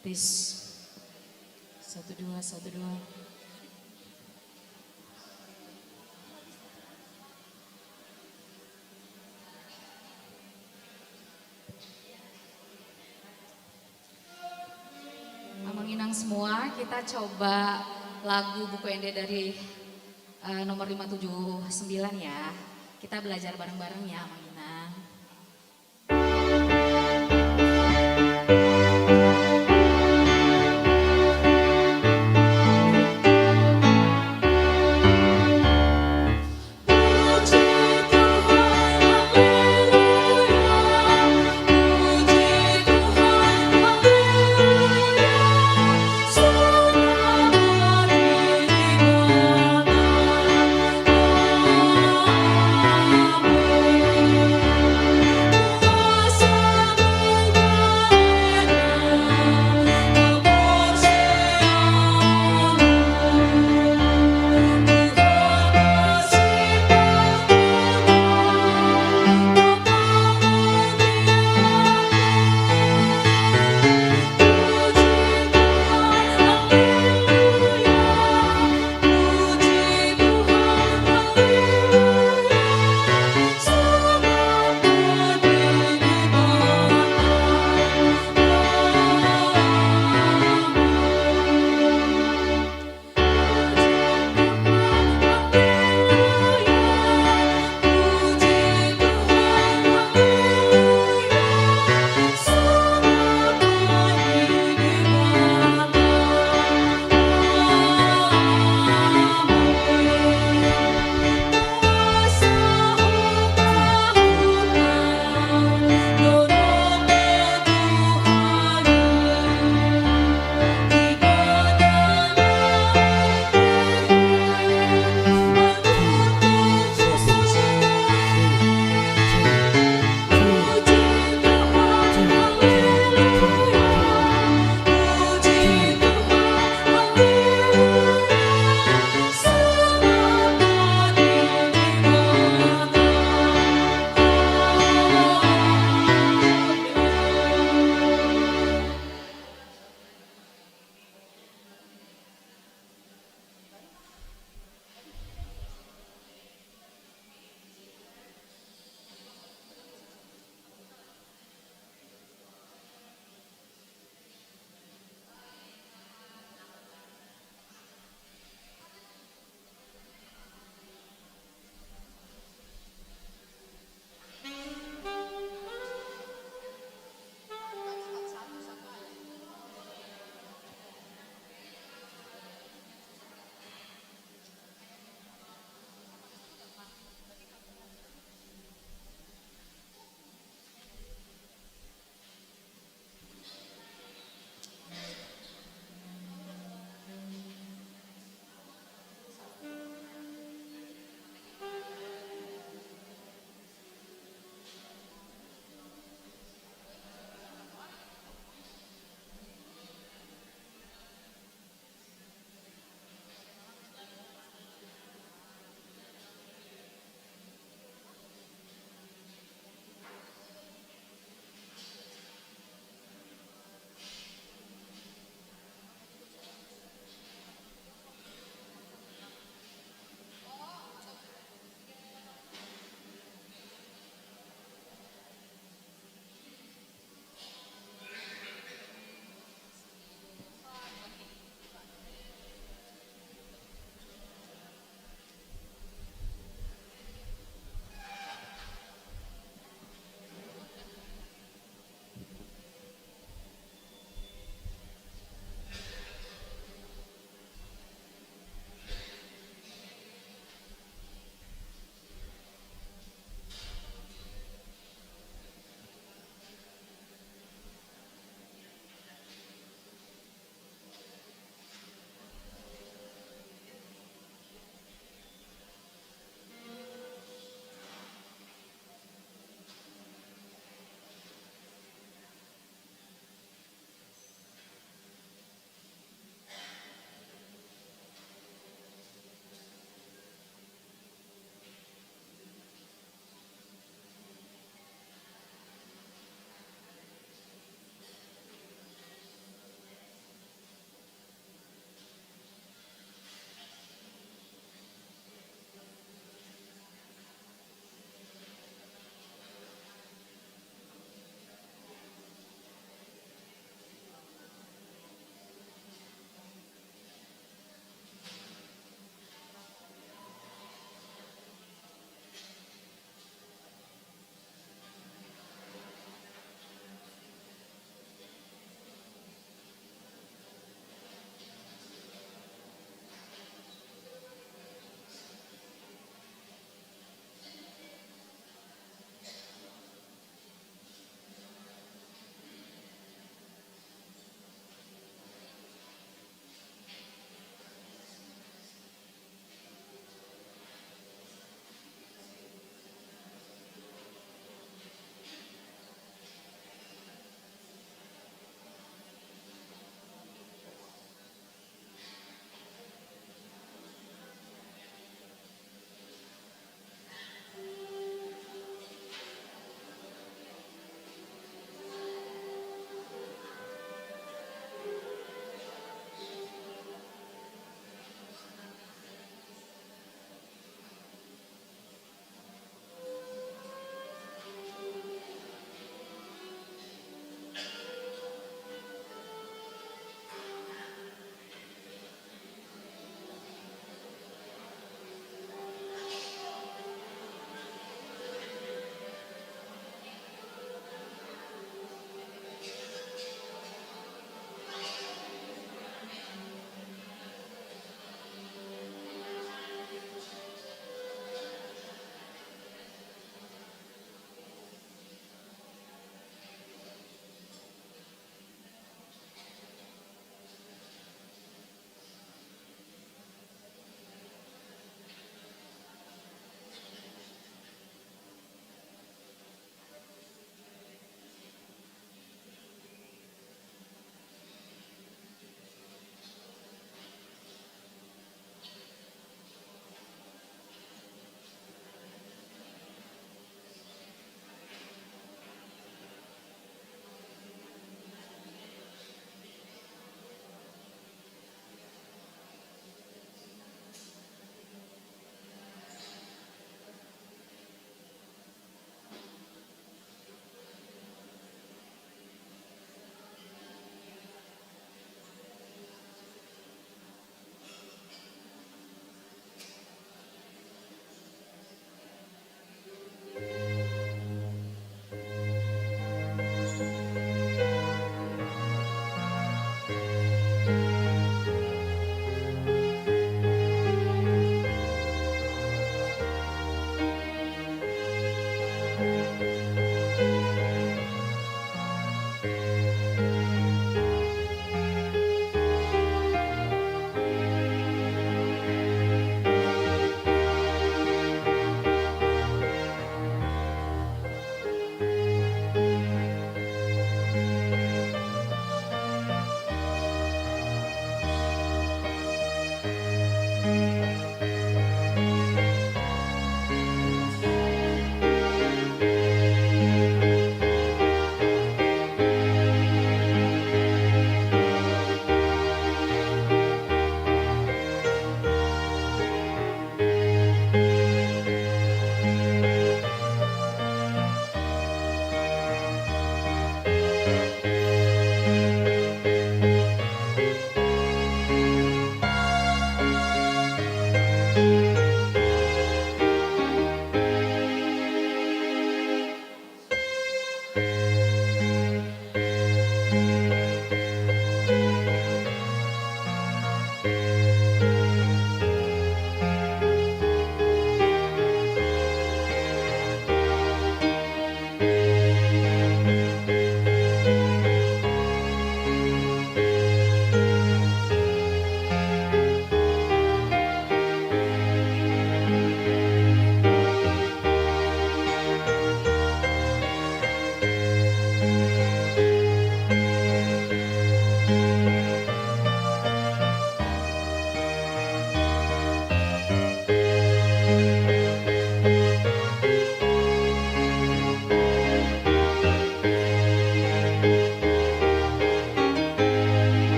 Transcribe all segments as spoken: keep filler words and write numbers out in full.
Tes. Satu, dua, satu, dua. Amang inang semua, kita coba lagu Buku Ende dari, eh, nomor lima tujuh sembilan ya. Kita belajar bareng-bareng ya, Amang Inang.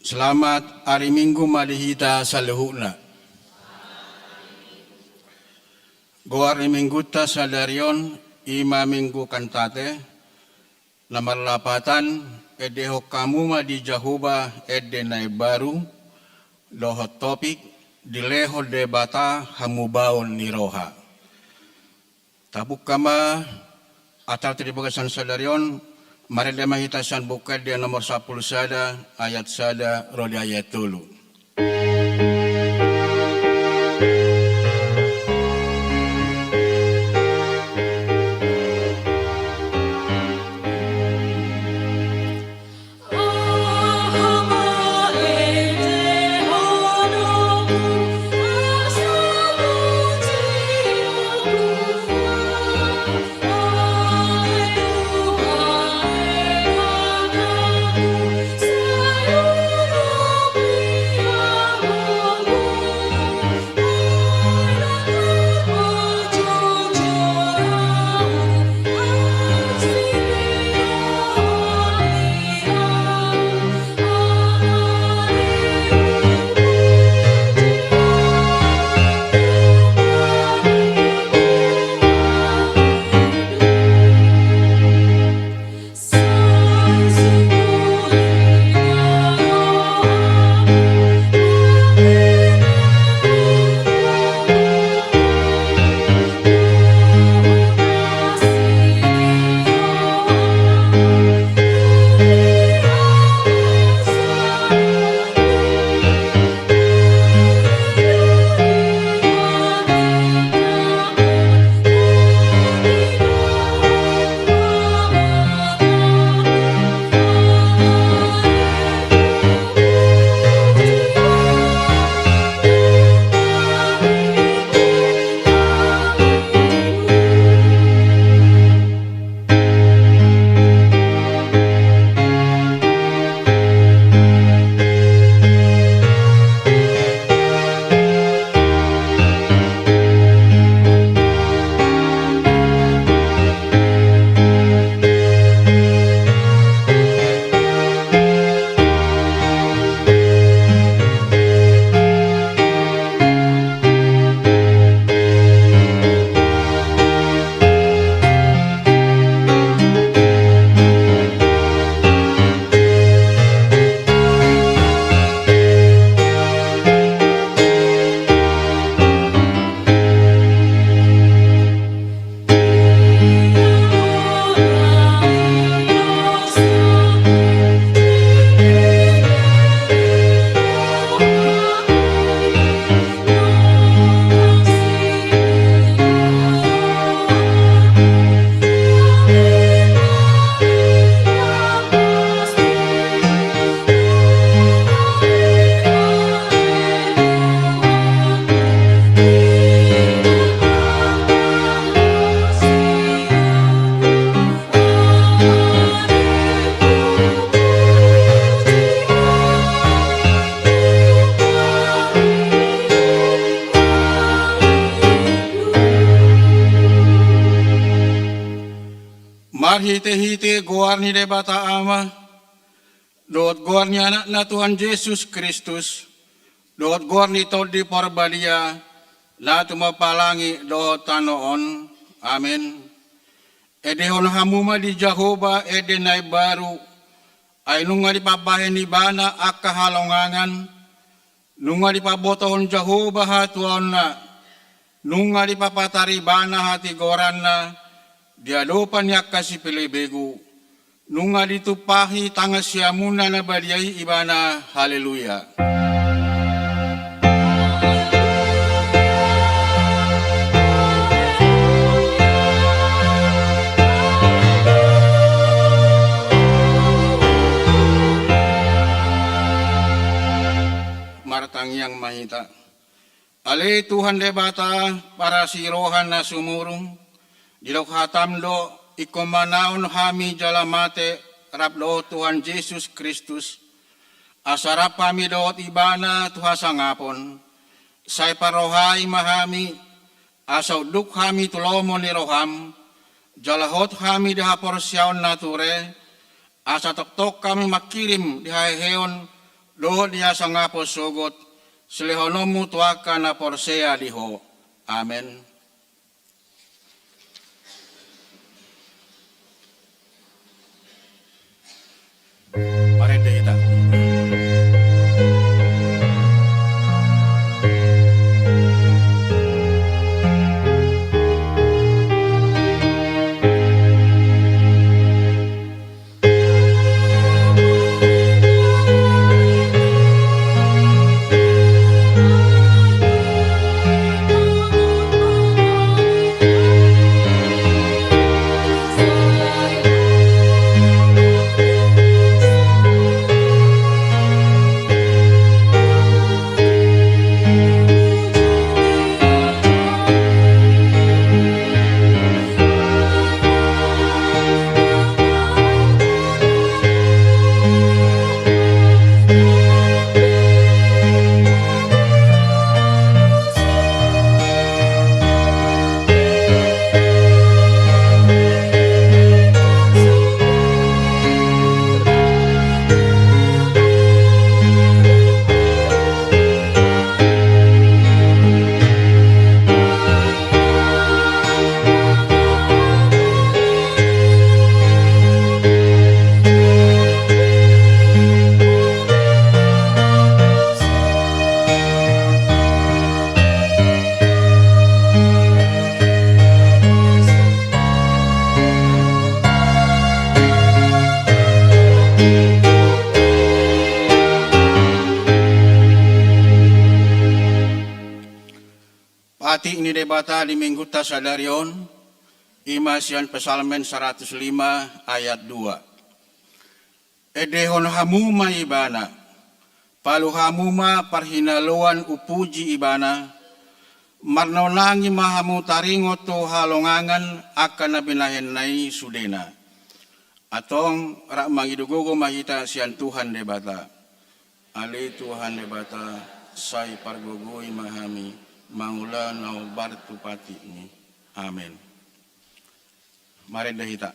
Selamat ari Minggu ma di hita saluhutna. Goar ni Minggunta sadari on i ma Minggu Kantate, na marlapatan, endehon hamu ma di Jahowa ende na imbaru, dohot topik, dilehon Debata hamubaon ni roha. Tabuka ma Alkitab di bagasan sadari on, marende ma hita sian Buku Ende nomor sampulu sada, ayat sada ro di ayat tolu. Di goar ni Debata Ama, dohot goar ni Anakna Tuhan Jesus Kristus, dohot goar ni Tondi Parbadia, na tumompa langit dohot tano on. Amen. Endehon hamu ma di Jahowa ende na imbaru, ai nunga dipambahen Ibana angka halongangan, nunga dipabotohon Jahowa hatuaonna, nunga dipapatar Ibana hatigoranna di adopan ni angka sipelebegu, nunga ditumpahi tangan siamunna na badia i Ibana. Haleluya. Martangiang ma hita. Ale Tuhan Debata, parasi roha na sumurung, didok hatam do, ingkon manaon hami jala mate rap dohot Tuhan Jesus Kristus, asa rap hami dohot Ibana tu hasangapon. Sai parrohai ma hami, asa unduk hami tu lomo ni roham, jala hot hami di haporseaon na ture, asa tongtong hami mangkirim di haheheon dohot di hasangapon sogot, silehononmu tu angka na porsea di Ho. Amen. Marende hita. Patik ni Debata di Minggunta sadari on, i ma sian Psalmen saratus lima ayat dua. Endehon hamu ma Ibana, palu hamu ma parhinaloan umpuji Ibana, marnonangi ma hamu taringot tu halongangan angka na binahenna i sudena. Antong rap mangido gogo ma hita sian Tuhan Debata. Ale Tuhan Debata, sai pargogoi ma hami mangula na hombar tu patikmi. Amen. Marende hita.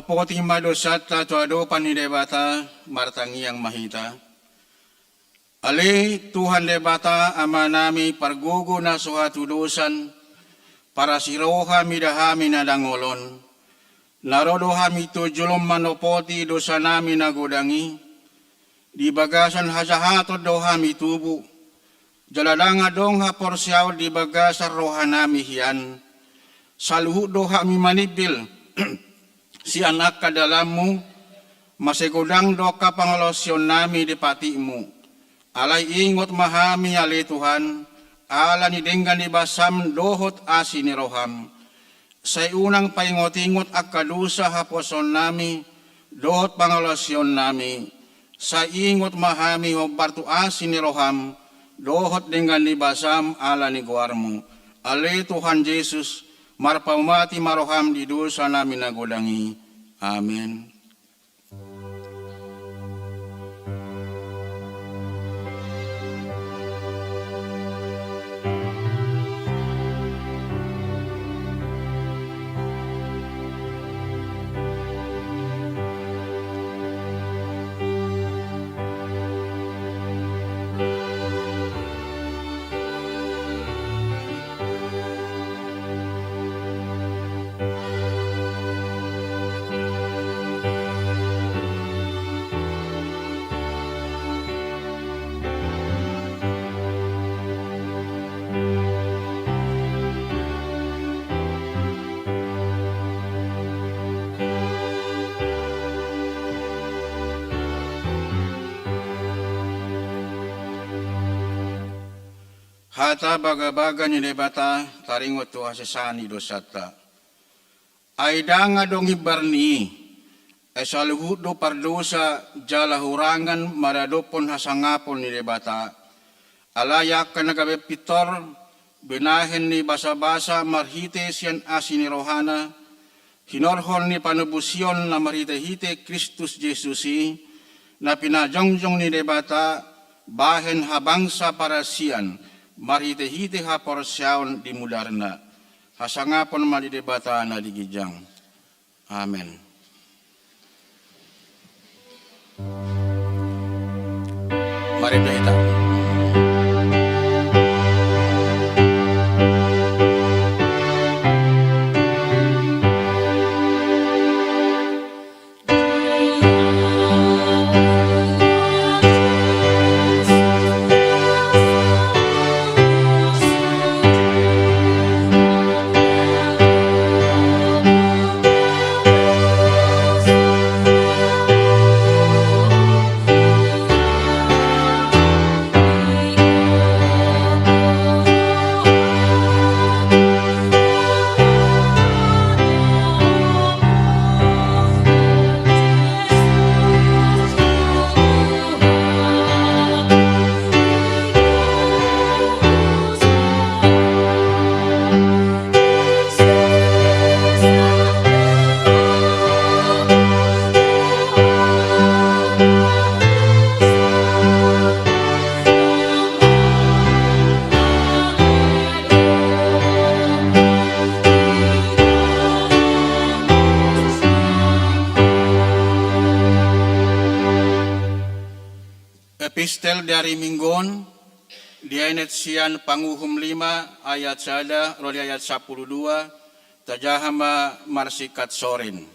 Poti ma dosanta tu adopan ni Debata, martangiang ma hita. Ale Tuhan Debata, Amanami, pargogo na so hatudosan, parasi roha mida hami na dangol on. Na ro do hami tu jolom manopoti dosanami na godang i, di bagasan hajahaton do hami tubu, jala ndang adong haporseaon di bagasan rohanami hian. Saluhut do hami manimbil sian angka dalanmu, mansai godang do angka pangalaosionnami di patikmu. Alai ingot ma hami, ale Tuhan, ala ni denggan ni basam dohot asi ni roham. Sai unang paingot-ingot angka dosa haposoonnami dohot pangalaosionnami. Sai ingot ma hami hombar tu asi ni roham dohot denggan ni basam ala ni goarmu. Ale Tuhan Jesus, marpaumati ma roham di dosanami na godang i. Amen. Hata bagabaga ni Debata taringot tu hasesaan ni dosanta. Ai ndang adong imbar ni i, ai saluhut do pardosa jala hurangan maradophon hasangapon ni Debata. Alai angka na gabe pintor, binahen ni basabasa marhite sian asi ni rohana, hinorhon ni panobusion na marhite-hite Kristus Jesus i, na pinajongjong ni Debata bahen habangsa parasian marhite-hite haporseaon di mudarna. Hasangapon ma di Debata na di ginjang. Amen. Mari do hita. Epistel di ari Minggu on, dienet sian Panguhum lima ayat sada ro di ayat sampulu dua, tajaha ma marsingkat sorin.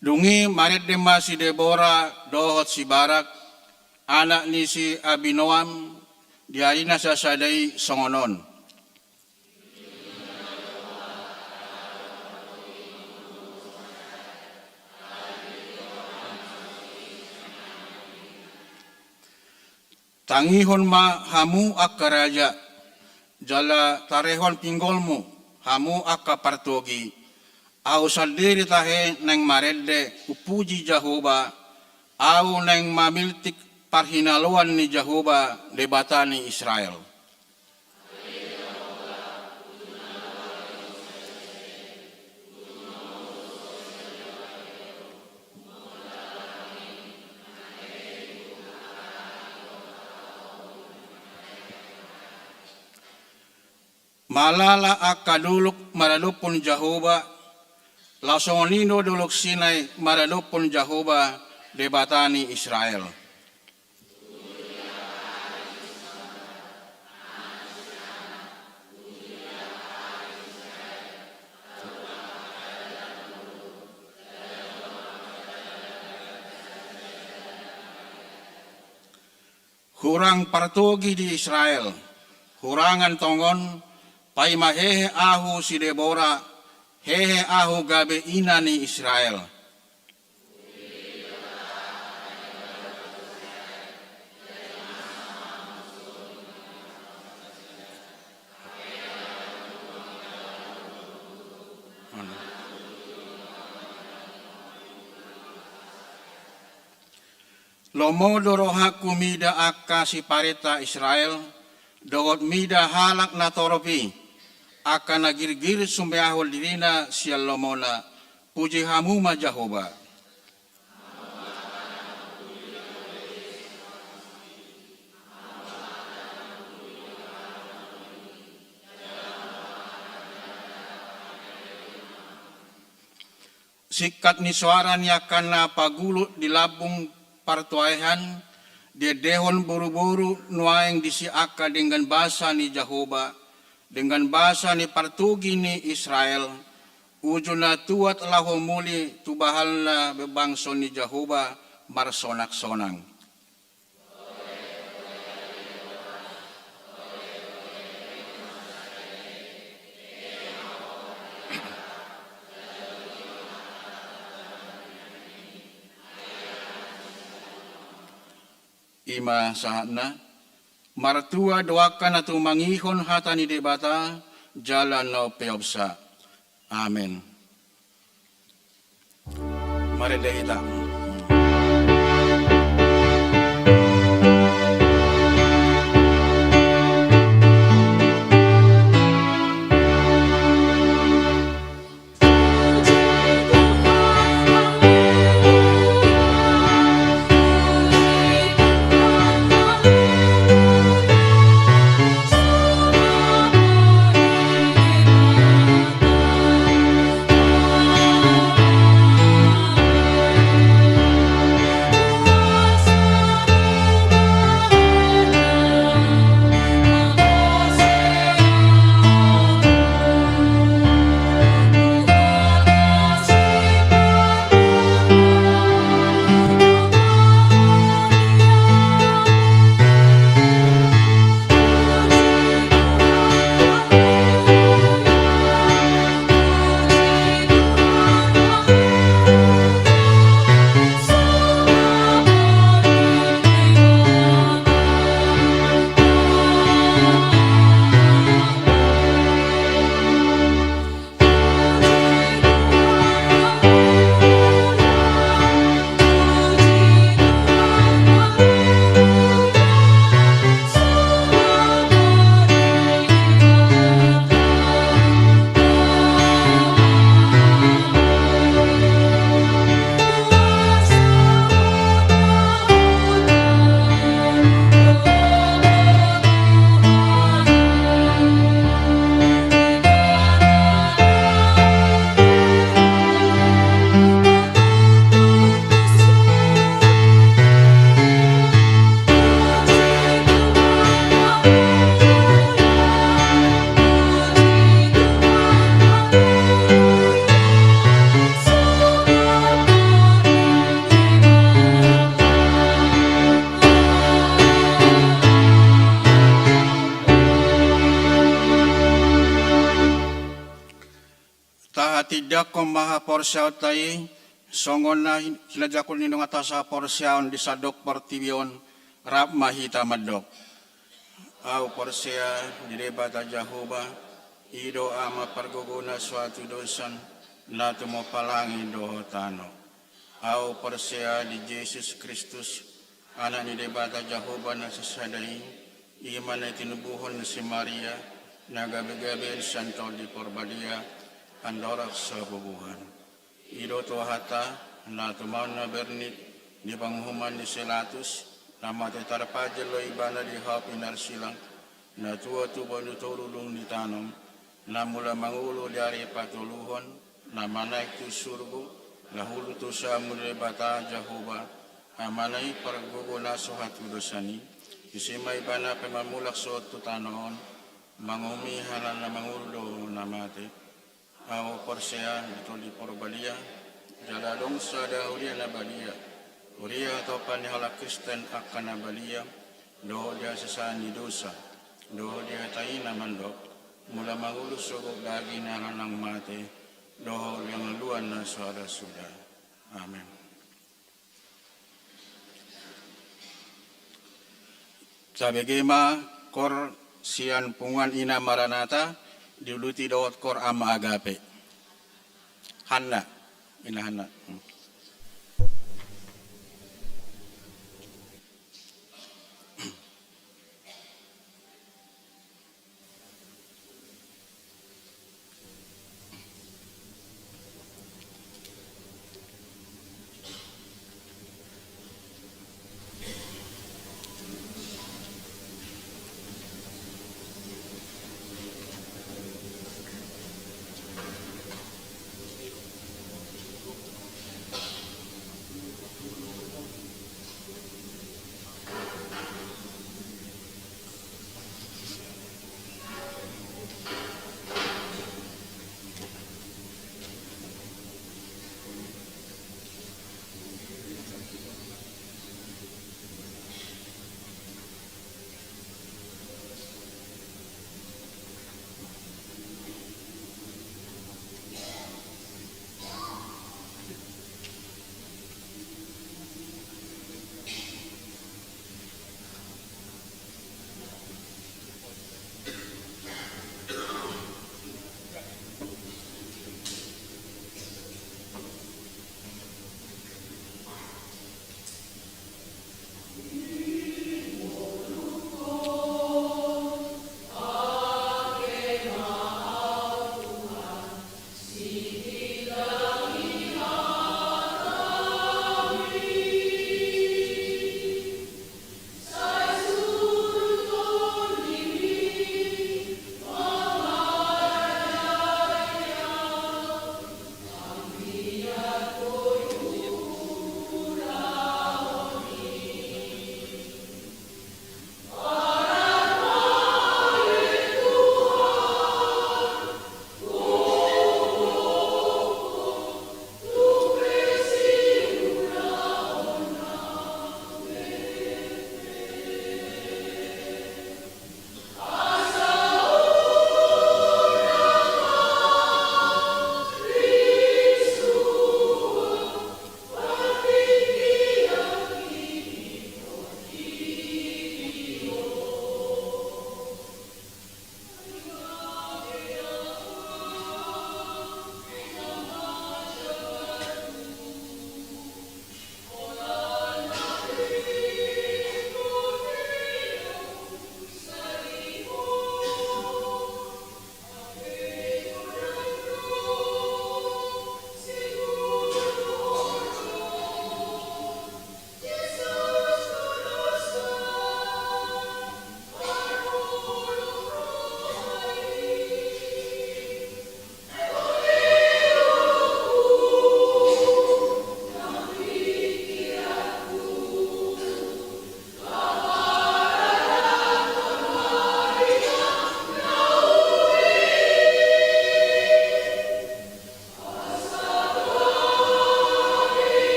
Dung i marende ma si Debora dohot si Barak, anak ni si Abinoam, di ari na sasada i songon on. Tangihon ma hamu angka raja, jala tarehon pinggolmu, hamu angka partogi. Ahu sandiri tahe naeng marende, umpuji Jahowa, ahu naeng mamiltik parhinaloan ni Jahowa, Debata ni Israel. Malala angka dolok maradophon Jahowa, Laos songon i do dolok Sinai maradophon Jahowa, Debata ni Israel. Hurang partogi di Israel, hurangan tongon, paima hehe ahu si Debora, hehe ahu gabe ina ni Israel. Lomo do rohangku mida angka siparenta Israel, dohot mida halak na torop i, angka na girgir sumbeahon dirina sian lomona. Puji hamu ma Jahowa. Singkat ni soara ni angka na pagulut di lambung partuaean, diendehon boruboru nuaeng disi angka denggan basa ni Jahowa, denggan basa ni partogi ni Israel, uju na tuat laho muli tu bahalna bangso ni Jahowa marsonaksonang. I ma sahatna. Martua do angka na tumangihon hata ni Debata jala na umpeopsa. Amen. Marende hita. Tahatindangkon ma haporseaonta i, songon na hin-, hinajahon ni dongan sahaporseaon di sandok portibi on, rap ma hita mandok. Ahu porsea di Debata Jahowa, i do Ama pargogona so hatudosan, na tumompa langit dohot tano. Ahu porsea di Jesus Kristus, Anak ni Debata Jahowa na sasada i, i ma na tinubuhon ni si Maria, na gabegabean sian Tondi Porbadia, andorang so bubuhan. I do Tuhanta, na tumaon na bernit di panguhuman ni si Latus, na mate tarpajal do Ibana di hau pinarsilang, na tua tubu ni tolu dung ditanom, na mula mangolu di ari patoluhon, na manaek tu surgo, laho tu samu ni Debata Jahowa, Amana i pargogo na so hatudosan i, ise ma ibana pe mamulak sohot tu tano on, manguhumi halak na mangolu dohot na mate. Ahu porsea di Tondi Parbadia, jala adong sada huria na badia, huria tompa ni halak Kristen angka na badia, dohot di hasesaan ni dosa, dohot di hata i na mandok, molo mangolu sogot daging halak na mate, dohot di hangoluan na so ada suda. Amen. Tabege ma koor sian punguan Ina Maranatha, diuluti dohot koor Ama Agape. Hanna, Ina Hanna. Hmm.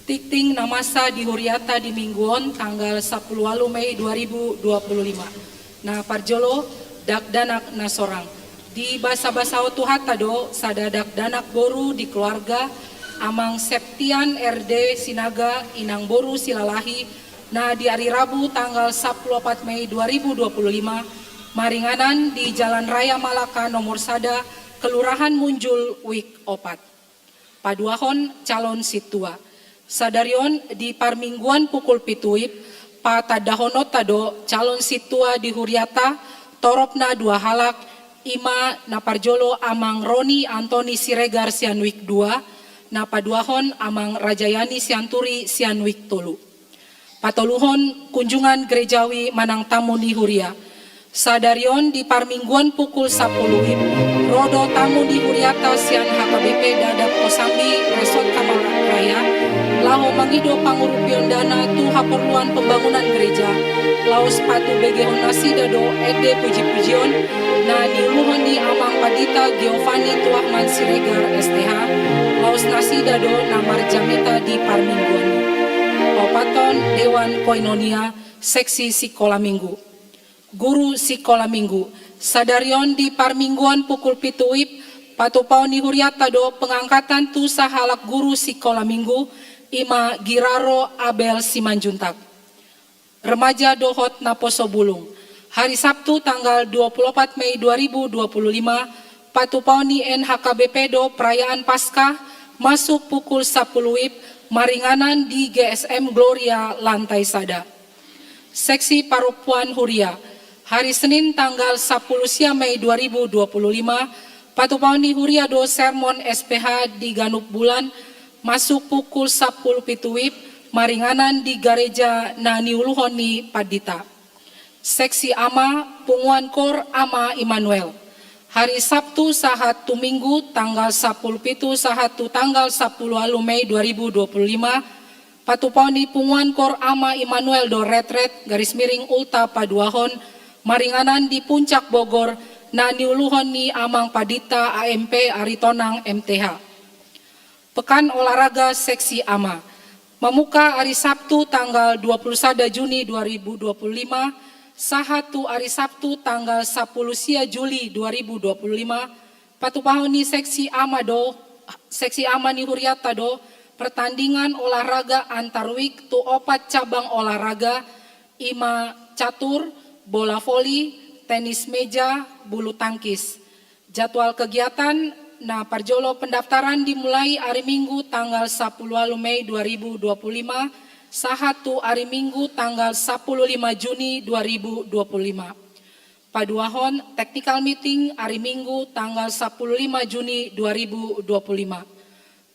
Tingting na masa di huriata di minggu on tanggal sampulu ualu Mei dua ribu dua pulu lima. Na parjolo, dakdanak na sorang. Dibasabasahon Tuhanta do sada dakdanak boru di keluarga Amang Septian R D Sinaga, Inang boru Silalahi, na di ari Rabu tanggal sampulu opat Mei dua ribu dua pulu lima, maringanan di Jalan Raya Malaka nomor sada, Kelurahan Munjul, Wijk opat. Paduahon calon sintua. Sadari on di parmingguan pukul pitu WIB, Patandahononta do calon sintua di huriata, toropna dua halak, ima na parjolo Amang Roni Antoni Siregar sian Wik dua, na paduahon Amang Rajayani Sianturi sian Wik tolu. Patoluhon kunjungan gerejawi manang tamu ni huria. Sadari on di parmingguan pukul sapuluh wib, ro do tamu ni huriata sian H K B P Dadap Kosambi Resort Kamal Raya, laho mangido pangurupion dana tu haporluan pembangunan gereja, laos patubegehon nasida do ende pujipujion na niuluhon ni Amang Pandita Giovanni Tuahman Siregar S T H, laos nasida do na marjamita di parmingguan i. Paopathon Dewan Koinonia, seksi sikola minggu. Guru sikola minggu. Sadari on di parmingguan pukul pitu wib, patupaon ni huriata do pengangkatan tu sahalak guru sikola minggu, ima Giraro Abel Simanjuntak. Remaja dohot naposo bulung. Hari Sabtu tanggal dua puluh opat Mei dua ribu dua puluh lima, patupaon ni N H K B P do perayaan Paskah, masuk pukul sapuluh wib, maringanan di G S M Gloria lantai sada. Seksi parompuan huria. Hari Senin tanggal sapuluh sia Mei dua ribu dua puluh lima, patupaon ni huria do sermon S P H di ganup bulan, masuk pukul sapuluh pitu wib, maringanan di gareja na niuluhon ni pandita. Seksi ama, punguan kor Ama Immanuel. Hari Sabtu sahat tu Minggu, tanggal sapuluh pitu sahat tu tanggal sapuluh ualu Mei dua ribu dua puluh lima, patupaon ni punguan kor Ama Immanuel do retret garis miring ulta paduahon, maringanan di Puncak Bogor, na niuluhon ni Amang Pandita A M P Aritonang M T H. Pekan olahraga seksi ama. Mamungka ari Sabtu tanggal dua puluh sada Juni dua ribu dua puluh lima, sahat tu ari Sabtu tanggal sapuluh sia Juli dua ribu dua puluh lima, patupahon ni seksi ama do, seksi ama ni huriata do, pertandingan olahraga antar wik tu opat cabang olahraga, ima catur, bola voli, tenis meja, bulu tangkis. Jadwal kegiatan, na parjolo pendaftaran dimulai ari Minggu tanggal sapuluh ualu Mei dua ribu dua puluh lima, sahat tu ari Minggu tanggal sapuluh lima Juni dua ribu dua puluh lima. Paduahon technical meeting ari Minggu tanggal sapuluh lima Juni dua ribu dua puluh lima.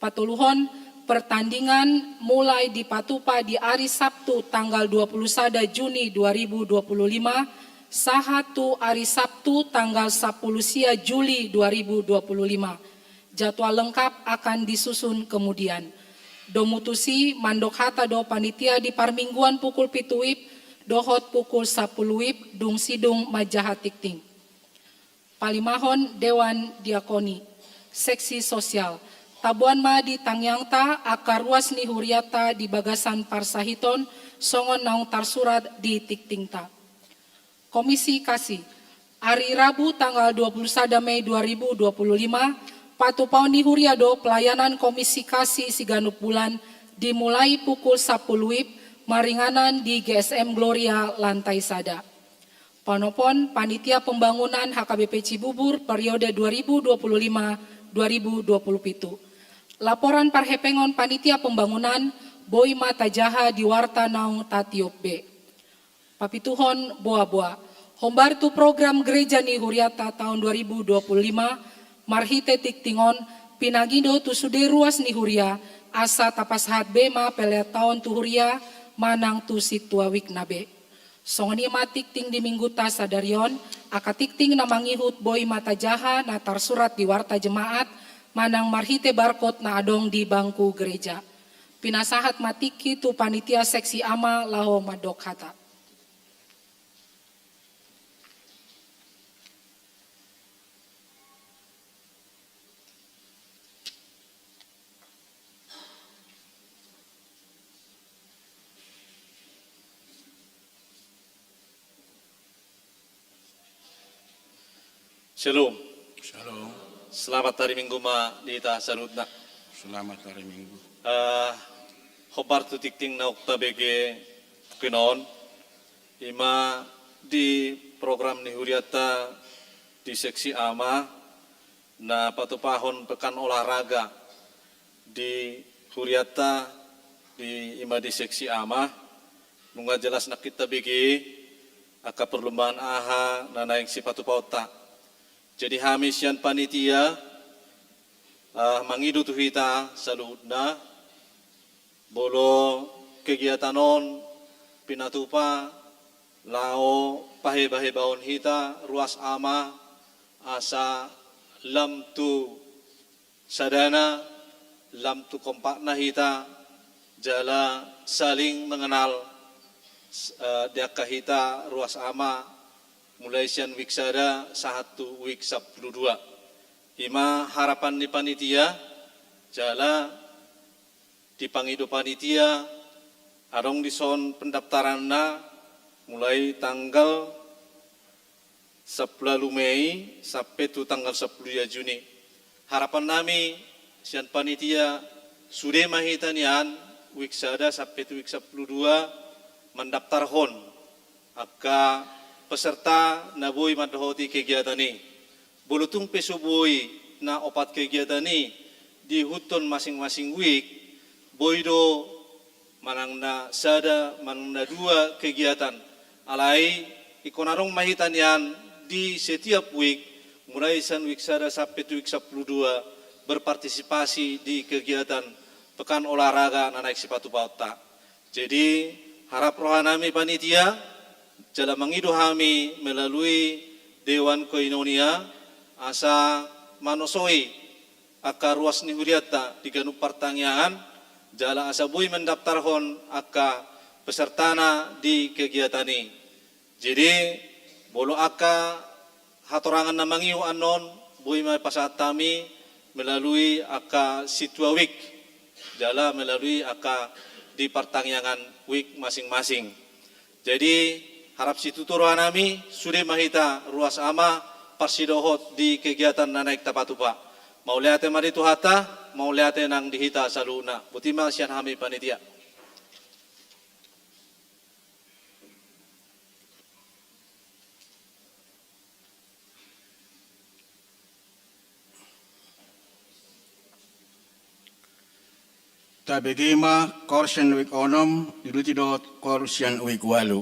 Patoluhon, pertandingan mulai dipatupa di ari Sabtu tanggal dua puluh sada Juni dua ribu dua puluh lima, sahat tu ari Sabtu tanggal sapuluh sia Juli dua ribu dua puluh lima. Jadwal lengkap akan disusun kemudian. Domu tusi mandok hata do panitia di parmingguan pukul pitu wib, dohot pukul sapuluh wib, dung sidung manjaha tingting. Palimahon Dewan Diakoni, seksi sosial. Taboan ma di tangiangta angka ruas ni huriata di bagasan parsahiton, songon naung tarsurat di tingtingta. Komisi Kasih. Ari Rabu tanggal dua puluh sada Mei dua ribu dua puluh lima, patupaon ni huria do pelayanan Komisi Kasih siganup bulan, dimulai pukul sapuluh wib, maringanan di G S M Gloria lantai sada. Panopon panitia pembangunan H K B P Cibubur periode dua ribu dua puluh lima dua ribu dua puluh pitu. Laporan parhepengon panitia pembangunan boi ma tajaha di warta naung tatiop be. Papituhon boaboa. Hombar tu program gereja ni huriata taon dua ribu dua puluh lima, marhite tingting on, pinangido tu sude ruas ni huria, asa tapasahat be ma pelean taon tu huria, manang tu sintua wikna be. Songon i ma tingting di mingguta sadari on, angka tingting na mangihut boi ma tajaha na tarsurat di warta jemaat, manang marhite barkot na adong di bangku gereja. Pinasahat ma tingki tu panitia seksi ama laho mandok hata. Shalom. Shalom. Selamat hari Minggu ma di hita saluhutna. Selamat hari Minggu. Eh, hombar tu tingting naung tabege pukki on, ima di program ni huriata di seksi ama, na patupahon pekan olahraga di huriata di ima di seksi ama, Nunga jelas nangkin tabege angka perlumbaan aha na naeng sipatupaonta. Jadi hami sian panitia, ah, mangido tu hita saluhutna, molo kegiatan on pinatupa laho pahebahebaon hita ruas ama, asa lam tu sadana, lam tu kompakna hita, jala saling mengenal, s-, eh, di angka hita ruas ama, mulai sian wik sada sahat tu wik sampulu dua. Ima harapan ni panitia, jala dipangido panitia, adong dison pendaftaranna mulai tanggal sampulu ualu Mei sampe tu tanggal sampulu dua Juni. Harapan nami sian panitia, sude ma hita nian wik sada sampe tu wik sampulu dua mandaftarhon angka peserta na boi mandohoti kegiatan i. Molo tung pe so boi na opat kegiatan i diihuthon masing-masing wik, boi do manang na sada, manang na dua kegiatan. Alai, ingkon adong ma hita nian di setiap wik, mulai sian wik sada sampe tu wik sampulu dua, berpartisipasi di kegiatan Pekan Olahraga na naeng sipatupaonta. Jadi, harap roha nami panitia, jala mangido hami melalui Dewan Koinonia, asa manosoi angka ruas ni hurianta di ganup partangiangan, jala asa boi mandaftarhon angka pesertana di kegiatan i. Jadi, molo angka hatorangan na mangihut annon, boi ma pasahat hami melalui angka sintua wik, jala melalui angka di partangiangan wik masing-masing. Jadi, harap situtu roha nami, sude ma hita ruas ama parsidohot di kegiatan na naeng tapatupa. Mauliate ma di Tuhanta, mauliate nang di hita saluhutna. Boti ma sian hami panitia. Tabege ma koor sian wik onom, diuduti dohot koor sian wik ualu.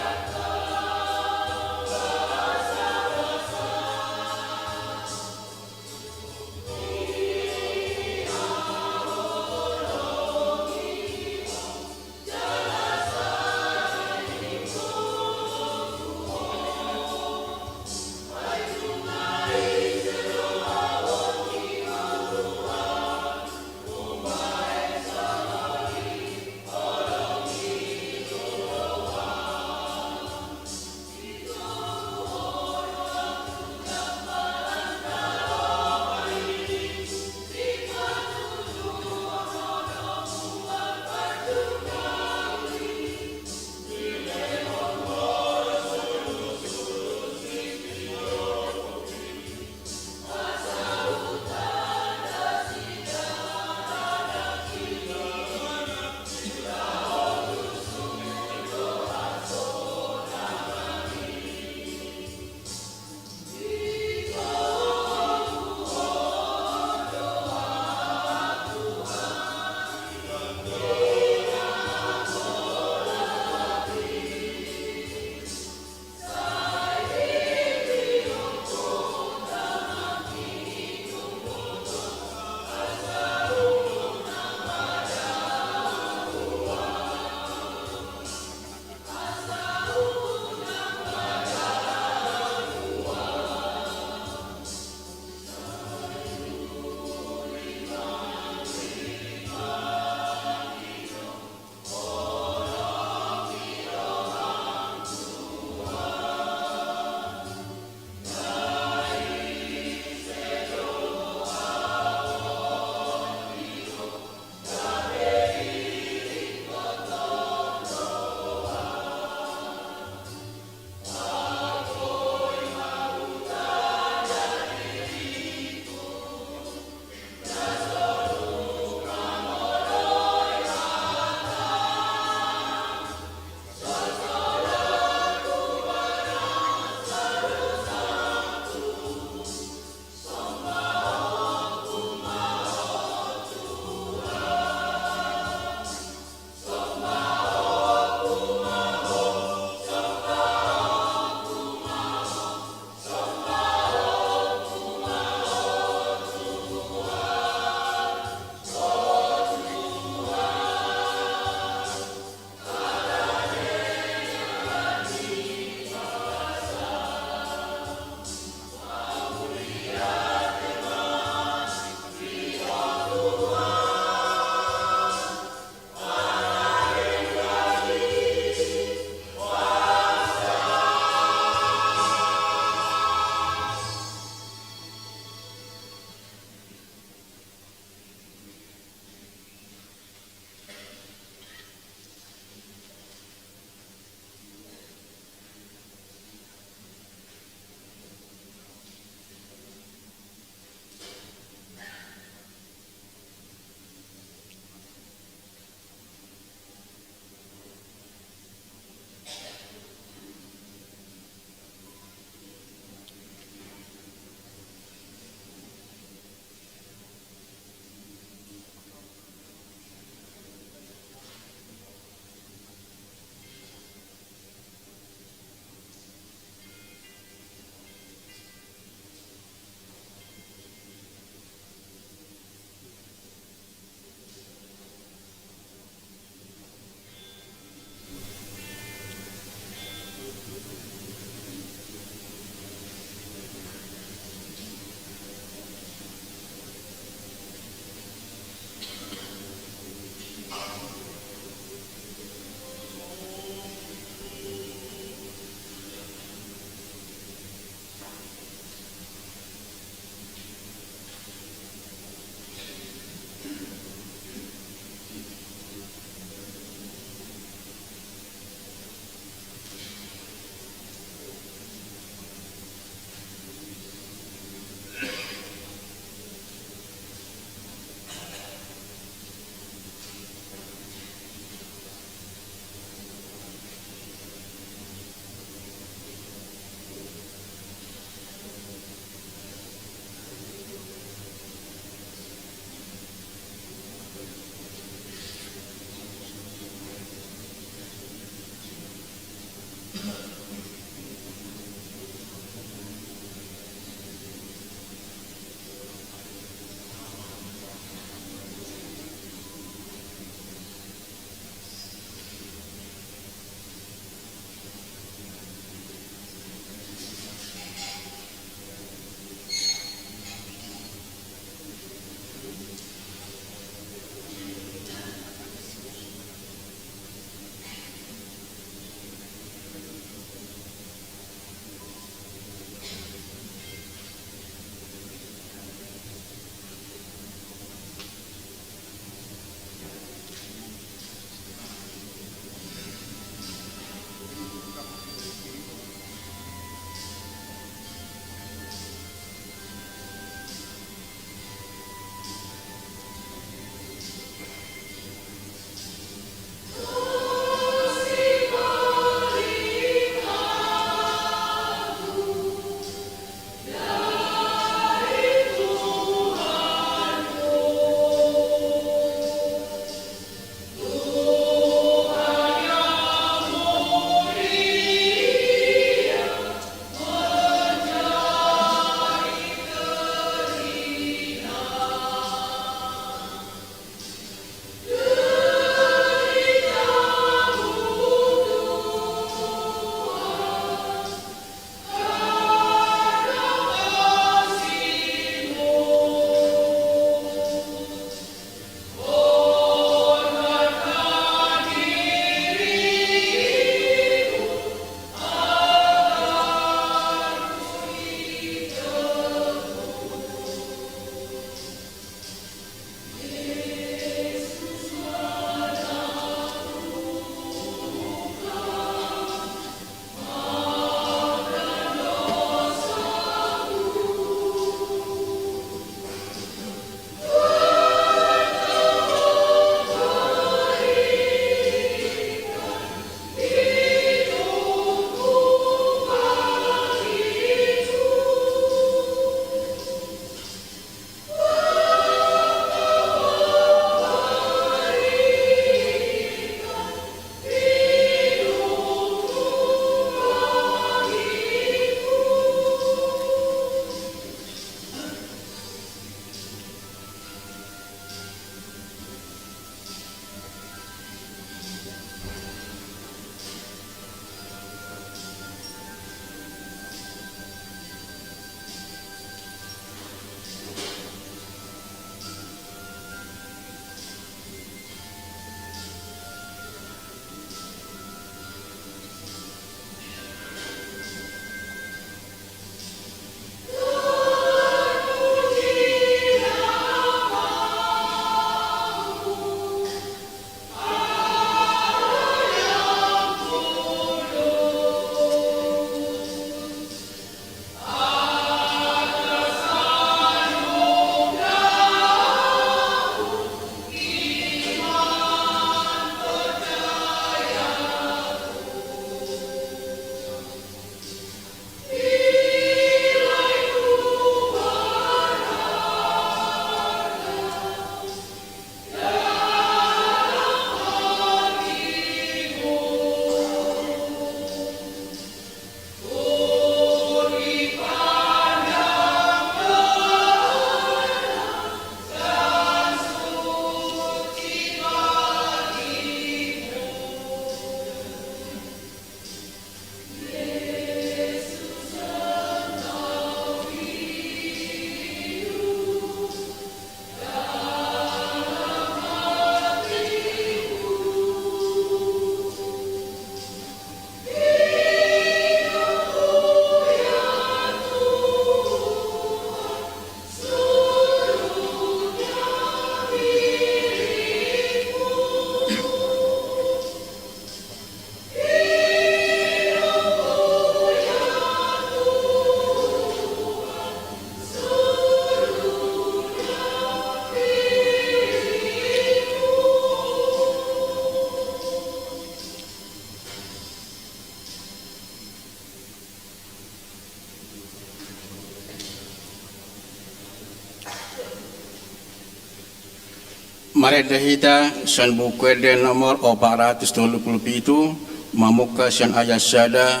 Marende hita sian Buku Ende nomor opat ratus tolu pulu pitu, mamungka sian ayat sada,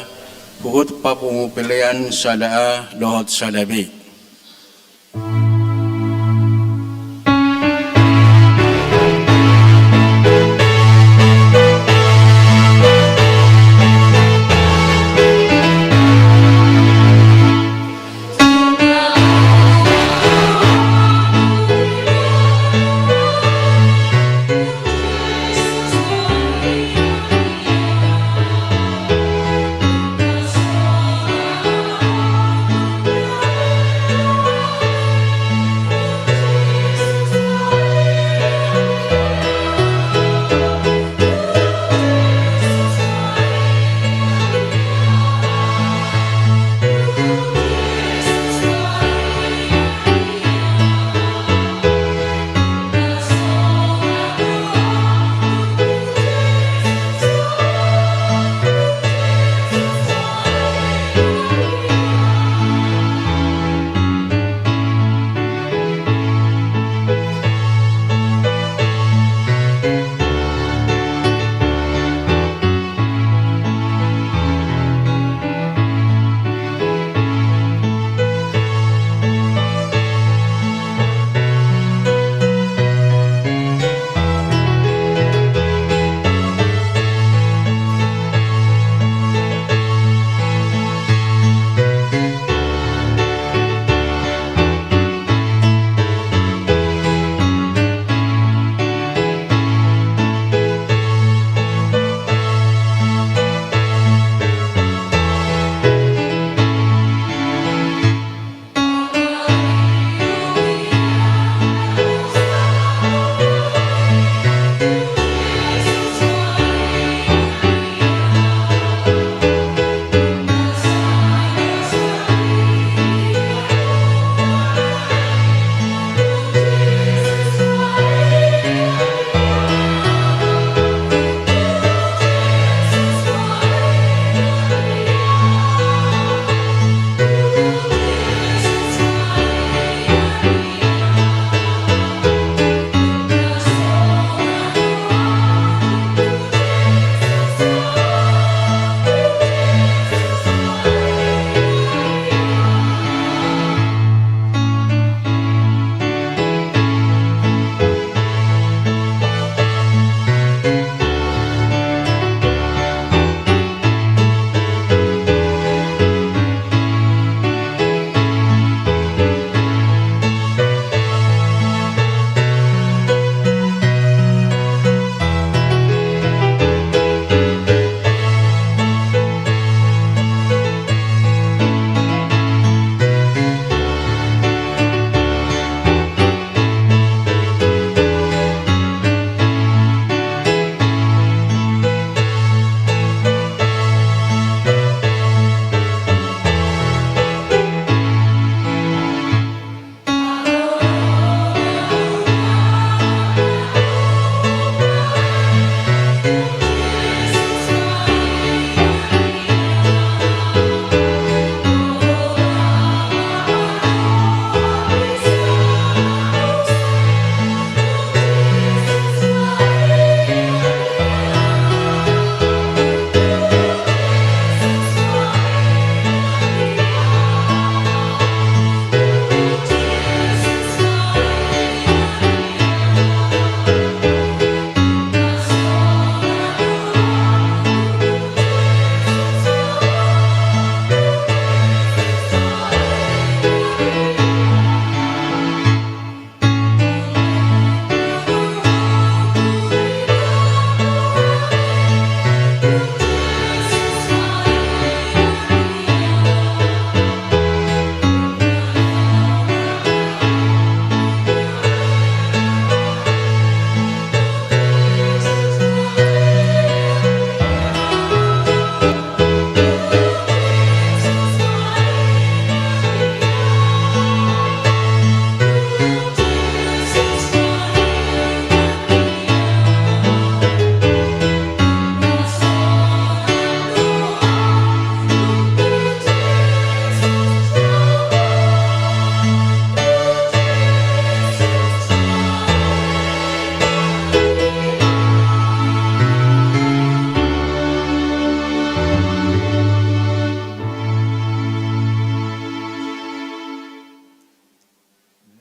huhut papungu pelean sada A dohot sada B.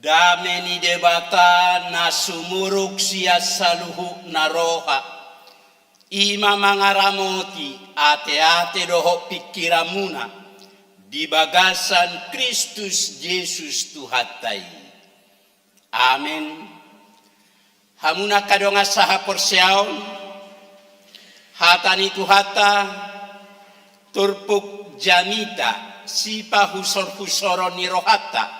Dame ni Debata na sumurung sian saluhutna roha, i ma mangaramoti ateate dohot pingkiranmuna di bagasan Kristus Jesus Tuhanta i. Amen. Hamuna angka dongan sahaporseaon, hata ni Tuhanta, turpuk jamita, sipahusorhusoron ni rohanta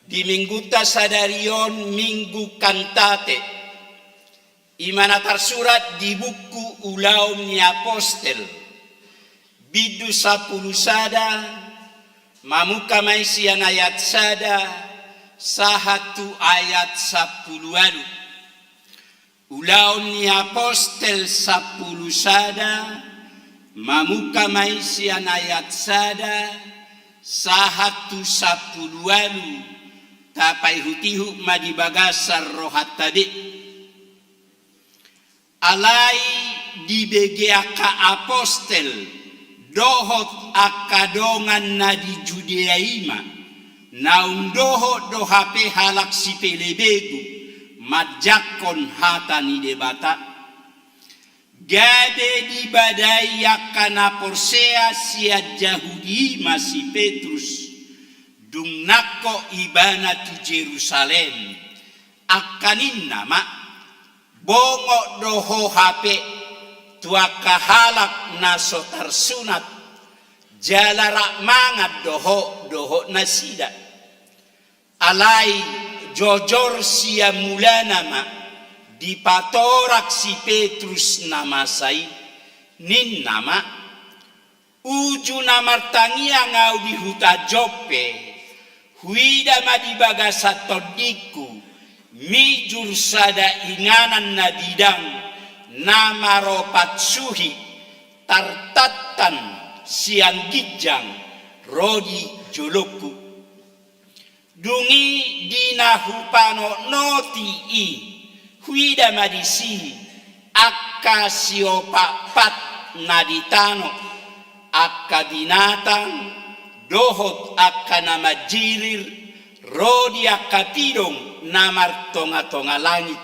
di Minggunta sadari on, Minggu Kantate, i ma na tarsurat di buku Ulaon ni Apostel, bindu sampulu sada, mamungka ma i sian ayat sada sahat tu ayat sampulu ualu. Ulaon ni Apostel sampulu sada, mamungka ma i sian ayat sada sahat tu sampulu ualu. Tapaihutihut ma di bagasan rohanta be. Alai dibege angka apostel dohot angka dongan na di Judea i ma, naung dohot do hape halak sipelebegu manjangkon hata ni Debata. Gabe dibadai angka na porsea sian Jahudi i ma si Petrus, dung nangkok ibana tu Jerusalem. Angka ninna ma, bongot do ho hape tu angka halak na so tarsunat, jala rap mangan do ho dohot nasida. Alai jojor sian mulana ma dipatorak si Petrus na masa i, ninna ma, uju na martangiang ahu di huta Joppe, huida ma di bagasan tondingku mijur sada inganan na bidang na maropat suhi, tartantan sian ginjang ro di jolongku. Dung i di na hupanotnoti i, huida ma disi angka siopatpat na di tano, angka binatang, dohot angka na manjirir, ro di angka pidong na martongatonga langit.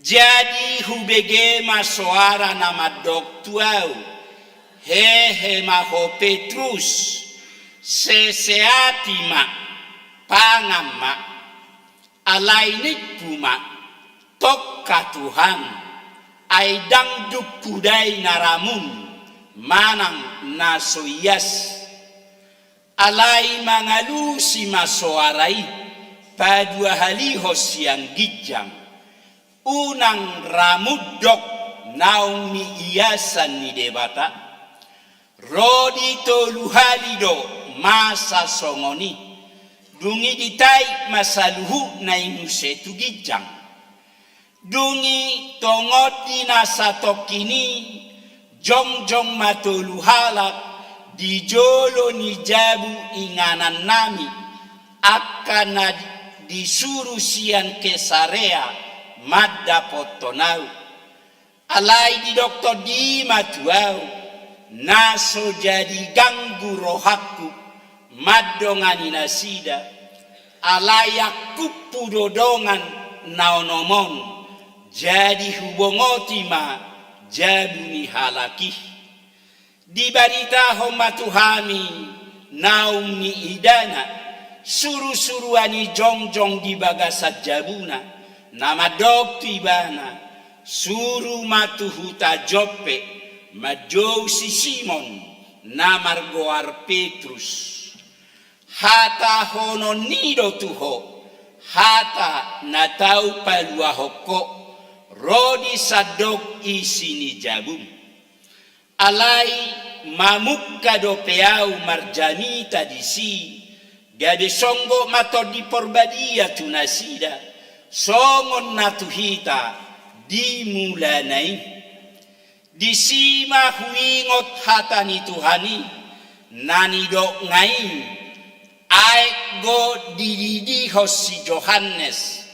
Jadi hubege ma soara na mandok tu ahu, hehe ma ho Petrus, seseati ma, pangan ma. Alai ningku ma, tongka Tuhan, ai ndang dung hudai na ramun manang na so ias. Alai mangalusi ma soara i paduahalihon sian ginjang, unang ramundok naung niiasan ni Debata. Ro di tolu hali do masa songon i, dung i ditait ma saluhutna i muse tu ginjang. Dung i tongon di na satongkin i, jongjong ma tolu halak di jolo ni jabu inganannami, angka na disuru sian Kesarea mandapothon ahu. Alai didok tondi i ma tu ahu, na so jadi ganggu rohangku mandongani nasida, alai angkuppu do dongan na onom on, jadi hubongoti ma jabu ni halak i. Dibaritahon ma tu hami naung niidana surusuruan i jongjong di bagasan jabuna, na mandok tu ibana, suru ma tu huta Joppe manjou si Simon na margoar Petrus. Hatahononni do tu ho hata na tau paluahon ho, ro di sandok isi ni jabum. Alai mamungka dope ahu marjamita disi, gabe songgop ma Tondi Porbadia tu nasida, songon na tu hita di mulana i. Disi ma huingot hata ni Tuhan i, na nidokna i, aek do dididihon si Johannes,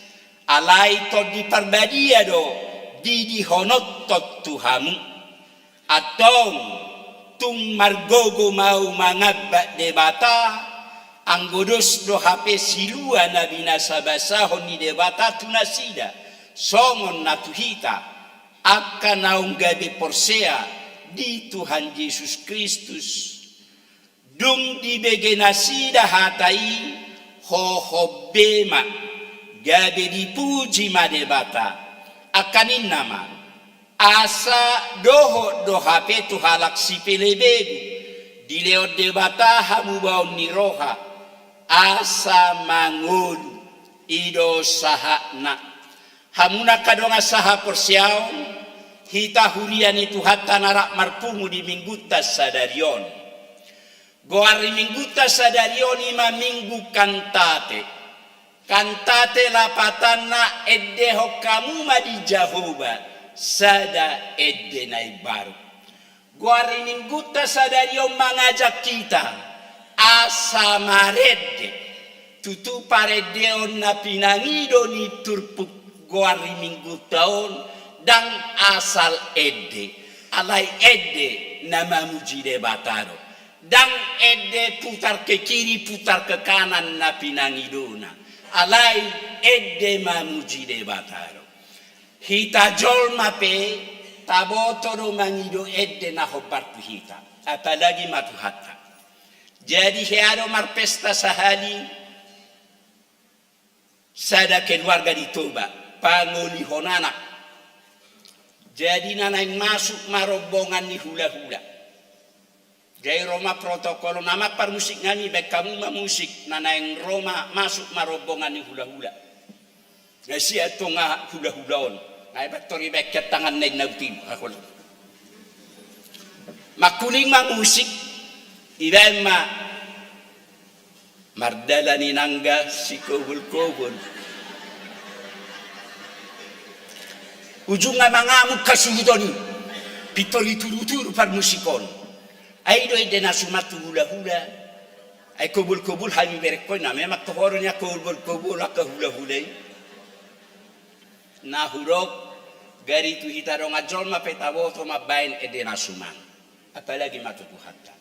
alai Tondi Parbadia do didihononhon tu hamu. Antong, tung margogo ma ahu mangambat Debata, Anggo dos do hape silua na binasabasahon ni Debata tu nasida, songon na tu hita, angka naung gabe porsea di Tuhan Jesus Kristus. Dung dibege nasida hata i, hohom be ma, gabe dipuji ma Debata. Angka ninna ma, asa dohot do hape tu halak sipelebegu, dilehon Debata hamubaon ni roha, asa mangolu. I do sahatna. Hamu na angka dongan sahaporseaon, hita huria ni Tuhanta na rap marpungu di Minggunta sadari on. Goar ni Minggunta sadari on i ma Minggu Kantate. Kantate lapatanna endehon hamu ma di Jahowa sada ende na imbaru. Goar ni Minggunta sadari on mangajak hita asa marende. Tutu parendeon na pinangido ni turpuk goar ni Minggunta on ndang asal ende, alai ende na mamuji Debata do. Ndang ende putar ke kiri, putar ke kanan na pinangidona, alai ende mamuji Debata do. Hita jolma pe taboto do mangido ende na hombar tu hita, apalagi ma Tuhanta. Jadi hea do marpesta sahali sada keluarga di Toba, pangolihon anak. Jadi na naeng masuk ma rombongan ni hulahula. Jadi ro ma protokol on, amang parmusik nami, baen hamu ma musik, na naeng ro ma, masuk ma rombongan ni hulahula. Na sia tonga hulahula on. Na iba tor ibaen tangan na inna utim. Mangkuling ma musik, ibaen ma mardalan inangga sikobol-kobol. Ujungna mangamuk hasuhuton i. Pintor ituru-turu parmusik on. Ai do ende na suman tu hulahula. Ai kobol-kobol hami berengkon na memang toho do nian kobol-kobol angka hulahula i. Na hudok, gari tu hita dongan jolma pe taboto mambaen ende na suman. Apalagi ma tu Tuhanta.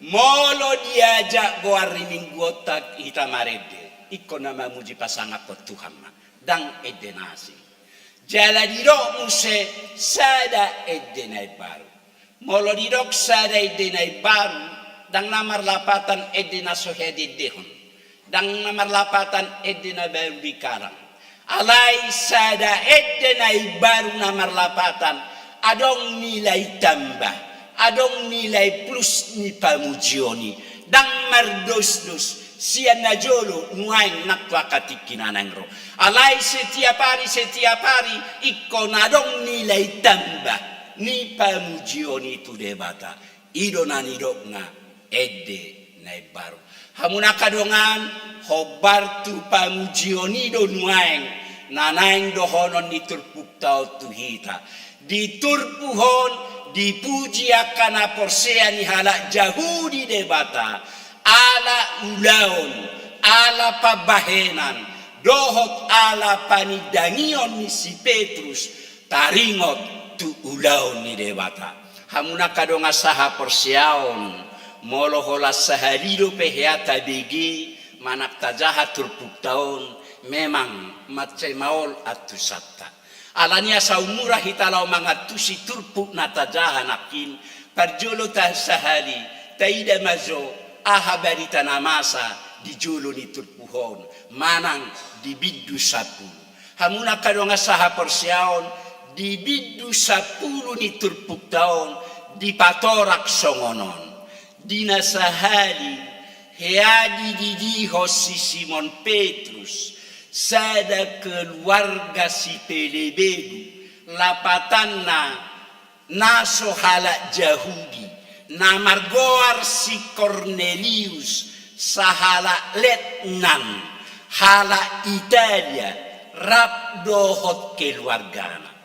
Molo diajak goar ni Minggu on hita marende, ingkon na mamuji pasangaphon Tuhan ma. Ndang ende na asing. Jala didok muse sada ende na imbaru. Molo didok sada ende na imbaru, ndang na marlapatan ende na so hea diendehon. Ndang na marlapatan ende na baru dikalang. Alai sada ende na imbaru na marlapatan, adong nilai tambah, adong nilai plus ni pamujion i. Ndang mardos-dos, sian na jolo nuaeng nang tu angka tingki na naeng ro. Alai setiap hari, setiap hari, ingkon adong nilai tambah ni pamujion i tu Debata. I do na nidokna ende na imbaru. Hamu na angka dongan, hombar tu pamujion i do nuaeng na naeng dohonon ni turpukta on tu hita. Di turpuk on dipuji angka na porsea ni halak Jahudi Debata, ala ulaon, ala pambahenan, dohot ala panindangion ni si Petrus, taringot tu ulaon ni Debata. Hamu na angka dongan sahaporseaon, molo holan sahali dope hea tabege manang tajaha turpukta on, memang mansai maol antusanta. Alani asa umura hita laho mangantusi turpuk na tajaha nangkin, parjolo ta sahali, taida ma jo aha barita na masa di jolo ni turpuk on, manang di bindu sampulu. Hamu na angka dongan sahaporseaon, di bindu sampulu ni turpukta on, dipatorak songon on. Di na sahali, hea dididihon si Simon Petrus, sada keluarga sipelebegu, lapatanna na so halak Jahudi, na margoar si Kornelius, sahalak letnan, halak Italia, rap dohot keluargana.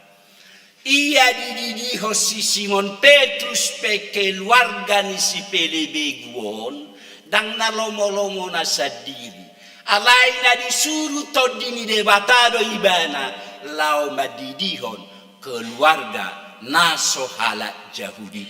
Ia dididihon si Simon Petrus pe keluarga ni sipelebegu on, ndang na lomolomona sandiri. Alai na disuru Tondi ni Debata do ibana, laho mandidihon keluarga na so halak Jahudi.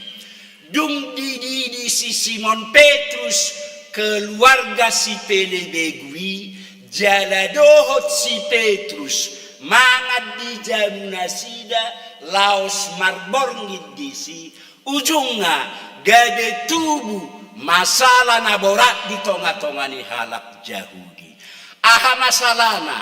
Dung dididi si Simon Petrus Keluarga sipelebegu i jala dohot si Petrus mangan di jabu nasida laos marborngin disi, ujungna gabe tubu masalah na borat di tonga-tonga ni halak Jahudi. Aha masalahna?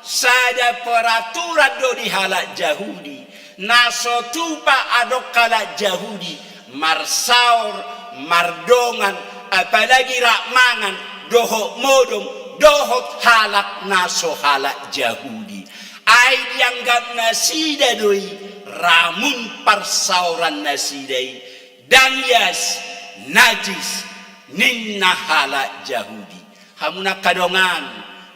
Sada peraturan do di halak Jahudi, na so tupa adong halak Jahudi marsaor, mardongan, apalagi rap mangan dohot modom dohot halak na so halak Jahudi. Ai dianggap nasida do i ramun parsaoran nasida i, ndang ias, najis, ninna halak Jahudi. Hamu na angka dongan,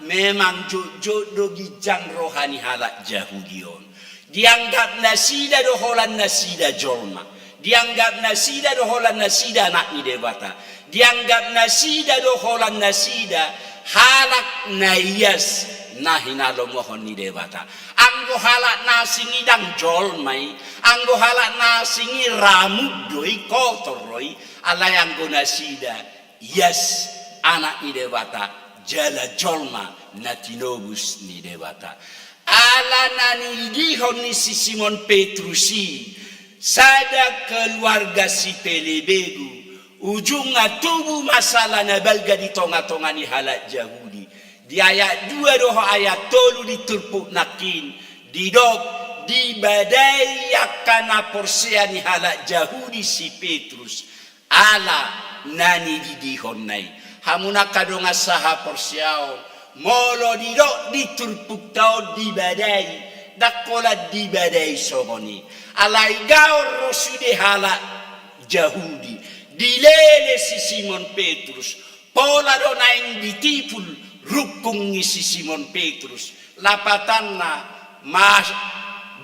memang jotjot do ginjang roha ni halak Jahudi on. Dianggap nasida do holan nasida jolma. Dianggap nasida do holan nasida anak ni Debata. Dianggap nasida do holan nasida halak na ias, na hinalomohon ni Debata. Anggo halak na asing i ndang jolma i, anggo halak na asing i ramun do i, kotor do i, alai anggo nasida ias, anak ni Debata, jala jolma na tinobus ni Debata. Ala na nididihon ni si Simon Petrus i sada keluarga sipelebegu, ujungna tubu masalah na balga di tonga-tonga ni halak Jahudi. Di ayat dua dohot ayat tolu di turpuk nangkin, didok, dibadai angka na porsea ni halak Jahudi si Petrus, ala na nididihonna i. Hamu na angka dongan sahaporseaon, molo didok di turpukta on dibadai, ndang holan dibadai songon i. Alai gaor ro sude halak Jahudi, dilele si Simon Petrus, pola do naeng ditipul rungkung ni si Simon Petrus. Lapatanna, mas-,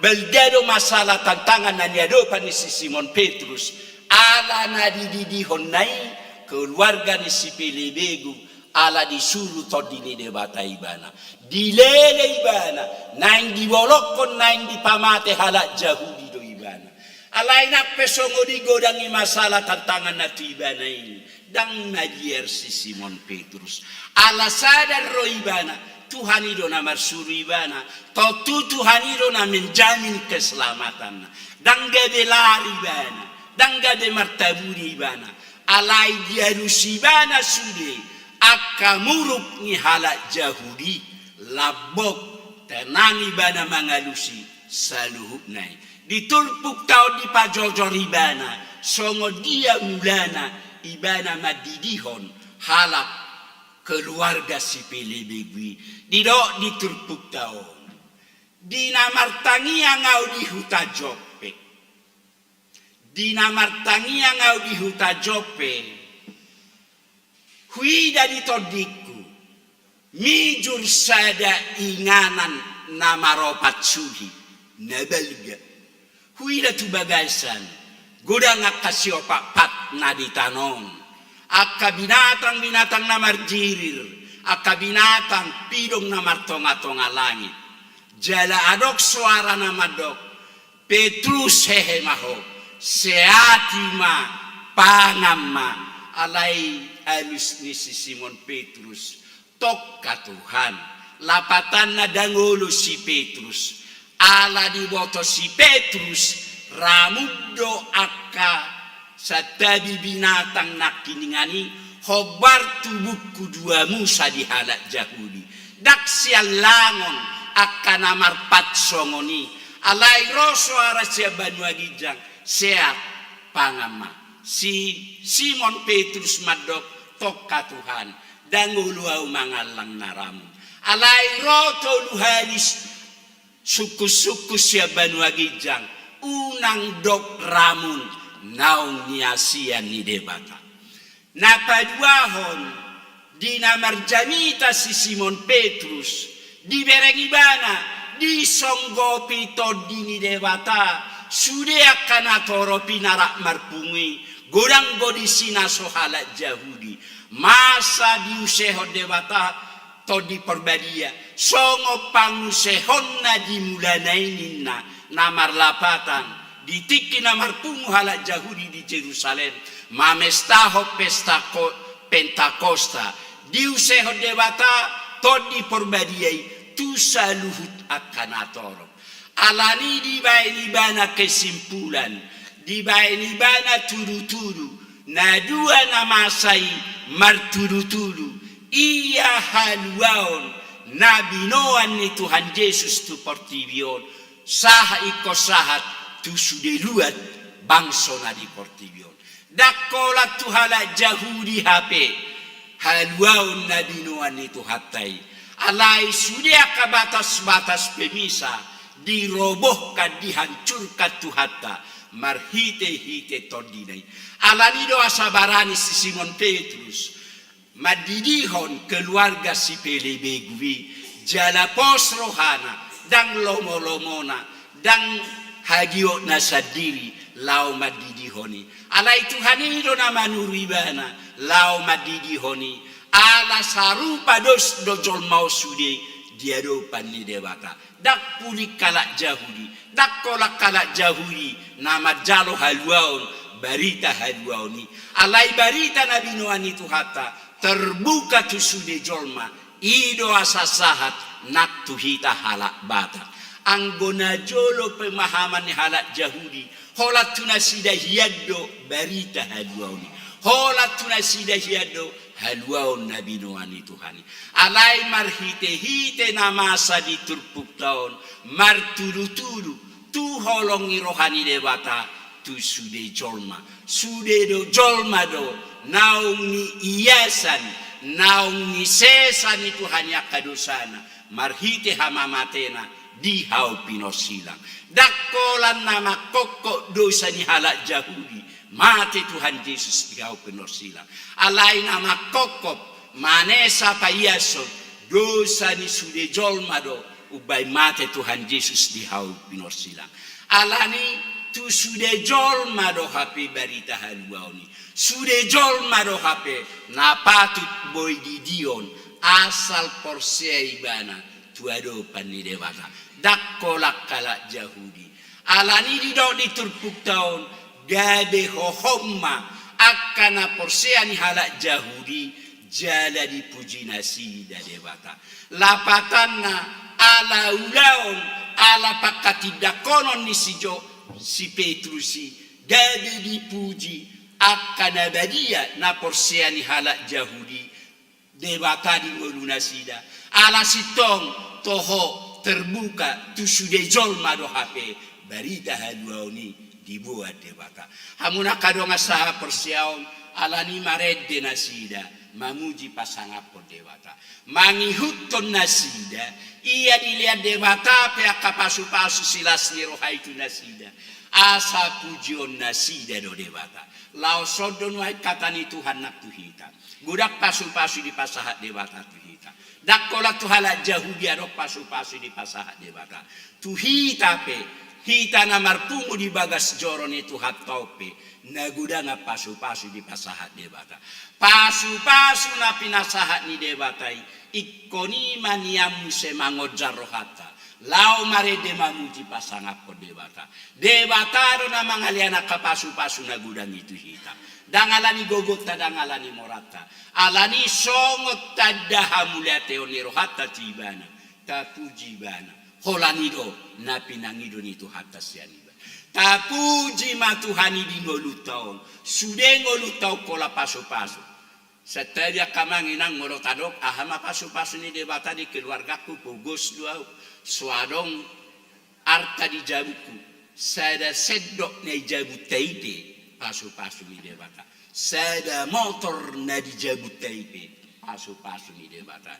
balga do masalah tantangan na niadopan ni si Simon Petrus. Ala na dididihonna i keluarga ni sipelebegu, ala disuru Tondi ni Debata ibana. Dilele ibana, naeng dibolongkon, naeng dipamate halak Jahudi do ibana. Alai nang pe songon i godang i masalah tantangan na tu ibana i, ndang mabiar si Simon Petrus. Ala sadar do ibana, Tuhan i do na marsuru ibana, tontu Tuhan i do na menjamin keselamatanna. Ndang gabe lari ibana, ndang gabe martabuni ibana. Alai dialusi ibana sude angka muruk ni halak Jahudi, lambok, tenang ibana mangalusi saluhutna i. Di turpukta on dipajojor ibana songon dia mulana ibana mandidihon halak keluarga sipelebegu i. Didok di turpukta on, di na martangiang ahu di huta Joppe. Di na martangiang ahu di huta Joppe, huida di tondingku, mijur sada inganan na maropat suhi, na balga. Huida tu bagasan, godang angka siopatpat na di tano on. Angka binatang-binatang na marjirir, angka binatang pidong na martonga-tonga langit. Jala adong soara na mandok, Petrus, hehe ma ho, seati ma, pangan ma. Alai alus ni si Simon Petrus, tongka Tuhan. Lapatanna ndang olo si Petrus. Ala diboto si Petrus, ramun do angka santabi binatang nangkiningan i, hombar tu buku dua Musa di halak Jahudi. Ndang siallangon angka na marpat songon i. Alai ro soara sian banua ginjang, seat, pangan ma. Si Simon Petrus mandok, tongka Tuhan, ndang olo ahu mangallang na ramun. Alai ro tolu hali sungkun-sungkun sian banua ginjang, unang dok ramun naung niasian ni Debata. Na paduahon, di na marjamita si Simon Petrus, dibereng ibana, disonggopi Tondi ni Debata sude angka natorop i na rap marpungu i, godang do disi na so halak Jahudi. Masa diusehon Debata Tondi Parbadia, songon pangusehonna di mulana i ninna, na marlapatan, di tingki na marpungu halak Jahudi di Jerusalem, mamestahon pesta ko-, Pentakosta, diusehon Debata Tondi Parbadia i tu saluhut angka na torop. Alani dibaen ibana kesimpulan, dibaen ibana tudutudu, na dua na masa i martudutudu, ia haluaon na binoan ni Tuhan Jesus tu portibi on, sahat ingkon sahat tu sude luat bangso na di portibi on. Ndang holan tu halak Jahudi hape haluaon na binoan ni Tuhanta i. Alai sude angka batas-batas pemisa dirobohkan, dihancurkan Tuhanta marhite-hite Tondina i. Alani do asa barani si Simon Petrus mandidihon keluarga sipelebegu i, jala pos rohana, ndang lomo-lomona, ndang hagiotna sandiri laho mandidihon i. Alai Tuhan i do na manuru ibana laho mandidihon i, ala sarupa dos do jolma on sude di adopan ni Debata. Ndang pulik halak Jahudi, ndang holan halak Jahudi na manjalo haluaon, barita haluaon i. Alai barita na binoan ni Tuhanta terbuka tu sude jolma, i do asa sahat nang tu hita halak Batak. Anggo najolo pemahaman ni halak Jahudi, holan tu nasida hian do barita haluaon i. Holan tu nasida hian do haluaon na binoan ni Tuhan i. Alai marhite-hite na masa di turpukta on, martudutudu tu holong ni roha ni Debata tu sude jolma. Sude do jolma do naung niiasan, naung nisesa ni Tuhan i angka dosana marhite hamamatena di hau pinorsilang. Ndang holan na mangkokkop dosa ni halak Jahudi mate Tuhan Jesus di hau pinorsilang. Alai na mangkokkop, manesa, paiashon dosa ni sude jolma do umbahen mate Tuhan Jesus di hau pinorsilang. Alani tu sude jolma do hape barita haluaon i. Sude jolma do hape na patut boi didihon asal porsea ibana tu adopan ni Debata. Ndang holan halak Jahudi. Alani didok di turpukta on, gabe hohom ma angka na porsea ni halak Jahudi jala dipuji nasida Debata. Lapatanna, ala ulaon, ala pangkatindanghonon ni si Jo, si Petrus i, gabe dipuji angka na badia na porsea ni halak Jahudi Debata di ngolu nasida. Ala sintong toho terbuka tu sude jolma do hape barita haluaon i diboan Debata. Hamu na angka dongan sahaporseaon, alani marende nasida mamuji pasangaphon Debata, mangihuthon nasida, ia dilean Debata pe angka pasupasu silas ni roha i tu nasida, asa pujion nasida do Debata. Laos on do nuaeng hata ni Tuhan nang tu hita. Godang pasupasu dipasahat Debata tu hita. Ndang holan tu halak Jahudi adong pasupasu dipasahat Debata. Tu hita pe, hita na marpungu di bagas joro ni Tuhanta on pe, na godang pasupasu dipasahat Debata. Pasupasu na pinasahat ni Debata i, ingkon i ma nian muse mangonjar rohanta laho marende mamuji pasangaphon Debata. Debata do na mangalean angka pasupasu na godang i tu hita. Ndang alani gogonta, ndang alani moranta. Alani songon tanda hamuliateon ni rohanta tu Ibana, tapuji Ibana. Holan i do na pinangido ni Tuhanta sian Ibana. Tapuji ma Tuhan i di ngolunta on. Sude ngolunta on holan pasupasu. Santabi angka amang inang, molo tadok aha ma pasupasu ni Debata di keluargangku, pogos do ahu. So adong arta di jabungku, sada sendok na di jabunta i pe pasupasu ni Debata. Sada motor na di jabunta i pe pasupasu ni Debata.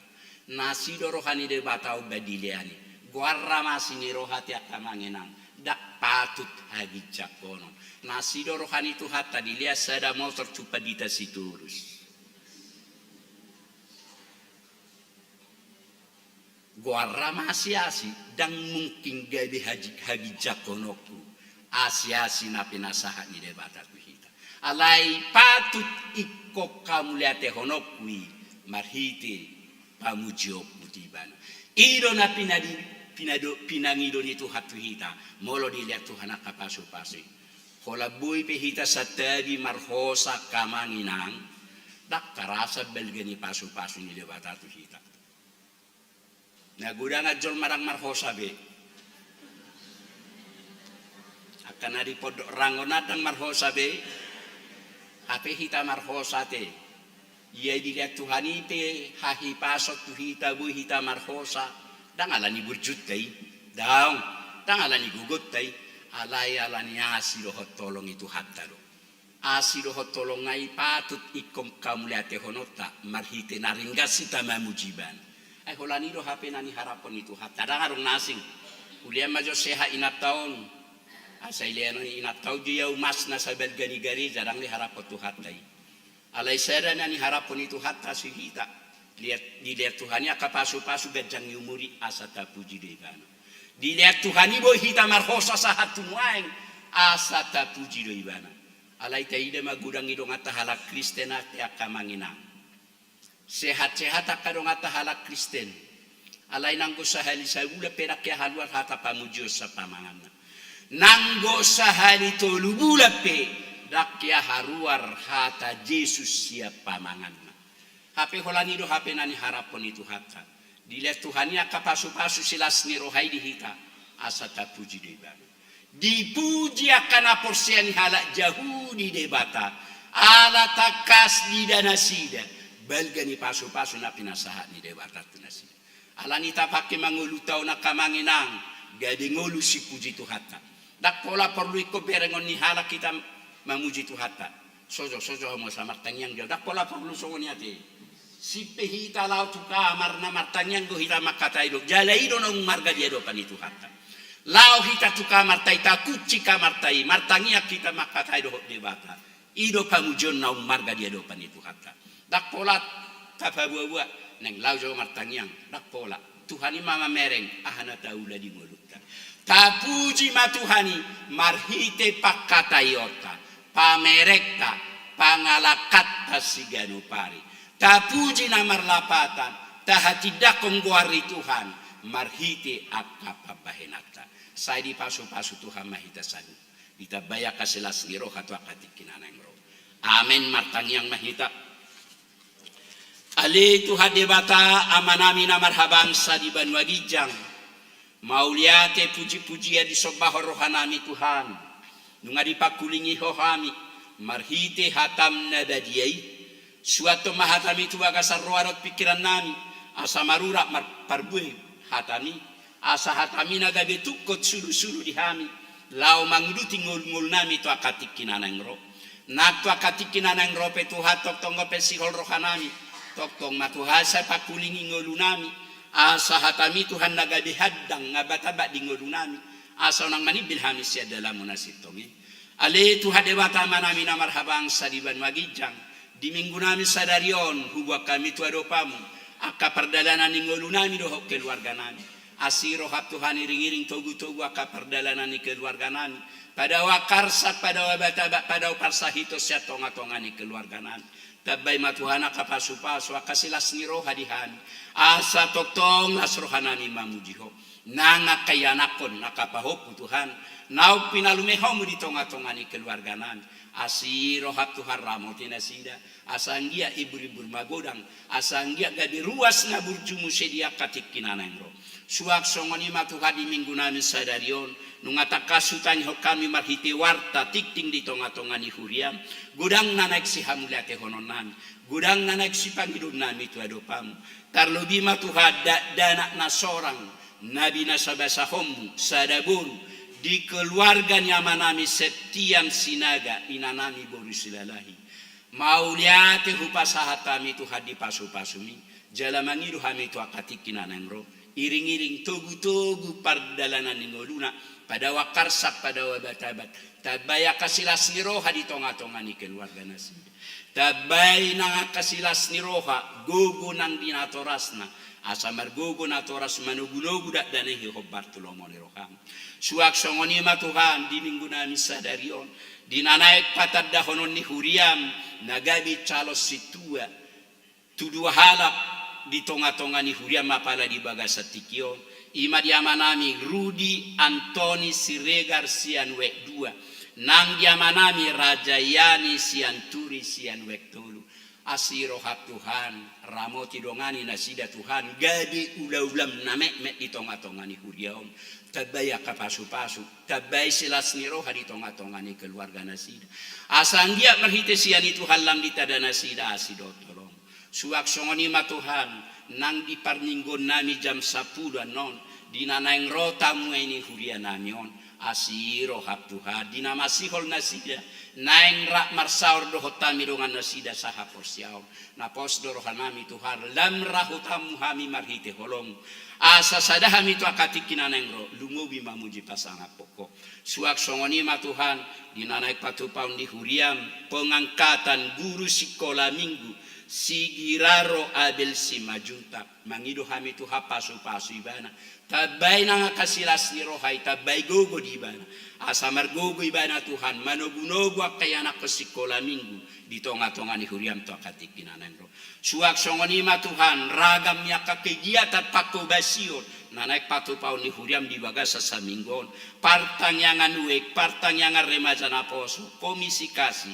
Na asi do roha ni Debata umbahen dilean i. Goarna ma asi ni roha, angka amang inang, ndang patut haginjanghonon. Na asi do roha ni Tuhanta dilean sada motor tu Pandita Sitorus. Goarna ma asi-asi, ndang mungkin gabe haji-, haginjangkononku asi-asi na pinasahat ni Debata tu hita. Alai patut ingkon hamuliatehononku i marhite pamujionku tu Ibana. I do na pinadi-, pinado-, pinangido ni Tuhan tu hita, molo dilean Tuhan angka pasupasu i. Holan boi pe hita santabi marhosa, angka amang inang, Ndang tarasa balga ni pasu-pasu ni Debata tu hita. Na godang jolma ndang marhosa be. Angka na di pondok ranggona ndang marhosa be. Hape hita marhosa ate. Ia dilehon Tuhan i pe hahipason tu hita, boi hita marhosa. Ndang ala ni burjuta i. Daong. Ndang ala ni gogonta i. Alai ala ni asi dohot holong ni Tuhanta do. Asi dohot holongna i patut ingkon hamauliatehononta marhite na ringgas hita mamuji Ibana. Ai holan i do hape na niharaphon ni Tuhanta, ndang adong na asing. Hulehon ma jo sehat inanta on. Asa dilehon inanta on jo ia umasna sabalga ni gareja, ndang diharaphon Tuhanta i. Alai sada na niharaphon ni Tuhanta tu hita. Dilehon, dilehon Tuhan i angka pasu-pasu, ganjang ni umur i, asa tapuji do Ibana. Dilehon Tuhan i boi hita marhosa sahat tu nuaeng, asa tapuji do Ibana. Alai taida ma godang ni donganta halak Kristen ate angka amang inang. Sehat-sehat angka donganta halak Kristen. Alai nanggo sahali sabulan pe ndang hea haruar hata pamujion sian pamanganna. Nanggo sahali tolu bulan pe ndang hea haruar hata Jesus sian pamanganna. Hape holan i do hape na niharaphon ni Tuhanta. Dilehon Tuhan i angka pasu-pasu silas ni roha i di hita, asa tapuji do Ibana. Dipuji angka na porsea ni halak Jahudi Debata, ala tangkas diida nasida balga ni pasu-pasu na pinasahat ni Debata tu nasida. Ala ni tapangke ma ngolunta on angka amang inang, gabe ngolu sipuji Tuhanta. Ndang pola porlu ingkon berengon ni halak hita mamuji Tuhanta. Sojo, sojo hamu asa martangiang jo. Ndang pola porlu songon i ate. Sip pe hita laho tu kamar na martangiang do hita mangkatai do. Jala i do naung marga di adopan ni Tuhanta. Laho hita tu kamarta i, takunci kamarta i, martangiang hita mangkatai dohot Debata. I do pamujion naung marga di adopan ni Tuhanta. Ndang pola tapaboa-boa, naeng laho jo martangiang, ndang pola. Tuhan i ma mamereng aha na taula di ngolunta. Tapuji ma Tuhan i marhite pangkataionta, pamerengta, pangalangkanta siganup ari. Tapuji na marlapatan, tahatindangkon goar ni Tuhan marhite angka pambahenanta. Sai dipasu-pasu Tuhan ma hita saluhut. Ditambai angka silas ni roha tu angka tingki na naeng ro. Amen. Martangiang ma hita. Ale Tuhan Debata, Amanami na marhabangsa di banua ginjang, mauliate puji-pujian disombahon rohanami Tuhan, nunga dipangkulingi Ho hami marhite hataM na badia i. Suanhon ma hatami tu bagasan roha dohot pingkirannami, asa marurat marparbue hatami, asa hatami na gabe tungkot sulu-sulu di hami, laho manguduti ngolu-ngolunami tu angka tingki na naeng ro. Nang tu angka tingki na naeng ro pe Tuhan, tongtong dope sihol rohanami, tongtong ma Tuhan sai pangkulingi ngolunami, asa hatami Tuhan na gabe handang na batambat di ngolunami, asa unang manimbil hami sian dalanMu na sintong i. Ale Tuhan Debata Amanami na marhabangsa di banua ginjang, di minggunami sadari on huboan hami tu adopanMu angka pardalanan ni ngolunami dohot keluarganami. Asi rohaM Tuhan, iring-iring togu-togu angka pardalanan ni keluarganami. Padao angka arsak, padao abad-abad, padao parsahiton sian tonga-tonga ni keluarganami. Tambai ma Tuhan angka pasu-pasu, angka silas ni roha di hami, asa tongtong las rohanami mamuji Ho. Nang angka ianakhon, angka pahompu Tuhan, naung pinalumeonMu di tonga-tonga ni keluarganami. Asi rohaM Tuhan, ramoti nasida, asa anggiat ibur-ibur magodang, asa anggiat gabe ruas na burju muse di angka tingki na naeng ro. Suang songon i ma Tuhan di minggunami sadari on, nunga tangkas hutangihon hami marhite warta tingting di tonga-tonga ni huriaM, godang na naeng sihamauliatehononnami, godang na naeng sipangidoonnami tu adopanMu. Tarlobi ma Tuhan dakdanak na sorang na binasabasahonMu, sada boru, di keluarga ni amanami Septian Sinaga, inanami boru Silalahi. Mauliate hupasahat hami Tuhan di pasu-pasuMi, jala mangido hami tu angka tingki na naeng ro, iring-iring togu-togu pardalanan ni ngoluna, padao angka arsak, padao abad-abad, tambai angka silas ni roha di tonga-tonga ni keluarga nasida. Tambai nang angka silas ni roha, gogo nang di natorasna, asa margogo natoras manogu-nogu dakdanak i hombar tu lomo ni rohaM. Suang songon i ma Tuhan di minggunami sadari on, di na naeng patandahonon ni huriaM na gabe calon sintua tu dua halak di tonga-tonga ni huriaM apala di bagasan tingki on, i ma di amanami Rudi Antoni Siregar sian Wek dua, nang di amanami Raja Yani Sianturi sian Wek tolu. Asi roham Tuhan, ramoti dongani nasida Tuhan, gabe ulaulaM na metmet di tongatonga ni huria on. Tambai angka pasupasu, tambai silas ni roha di tongatonga ni keluarga nasida. Asa anggiat marhite sian i Tuhan lam ditanda nasida asi dohot holong. Suang songon i ma Tuhan, nang di parmingguonnami jam sampulu annon, di na naeng ro tamu i ni hurianami on, asi roham Tuhan, di na masihol nasida, naeng rap marsaor dohot hami dongan nasida sahaporseaon. Na pos do rohanami Tuhan, lam ra hutaMu hami marhite holongMu. Asa sada hami tu angka tingki na naeng ro, lumobi mamuji pasangaphon Ho. Suang songon i ma Tuhan, di na naeng patupaon ni huriaM, pengangkatan guru sikola minggu, Sigiraro Abel Simanjuntak. Mangido hami Tuhan pasupasu ibana. Tambai nang angka silas ni roha i, tambai gogo di ibana. Asa margogo ibana Tuhan, manogunogu angka ianakhon sikola minggu, di tongatonga ni huriaM tu angka tingki na naeng ro. Suang songon i ma Tuhan, ragam ni angka kegiatan pangkobasion, na naeng patupaon ni huriaM di bagasan saminggu on. Partangiangan wijk, partangiangan remaja naposo, komisi kasih,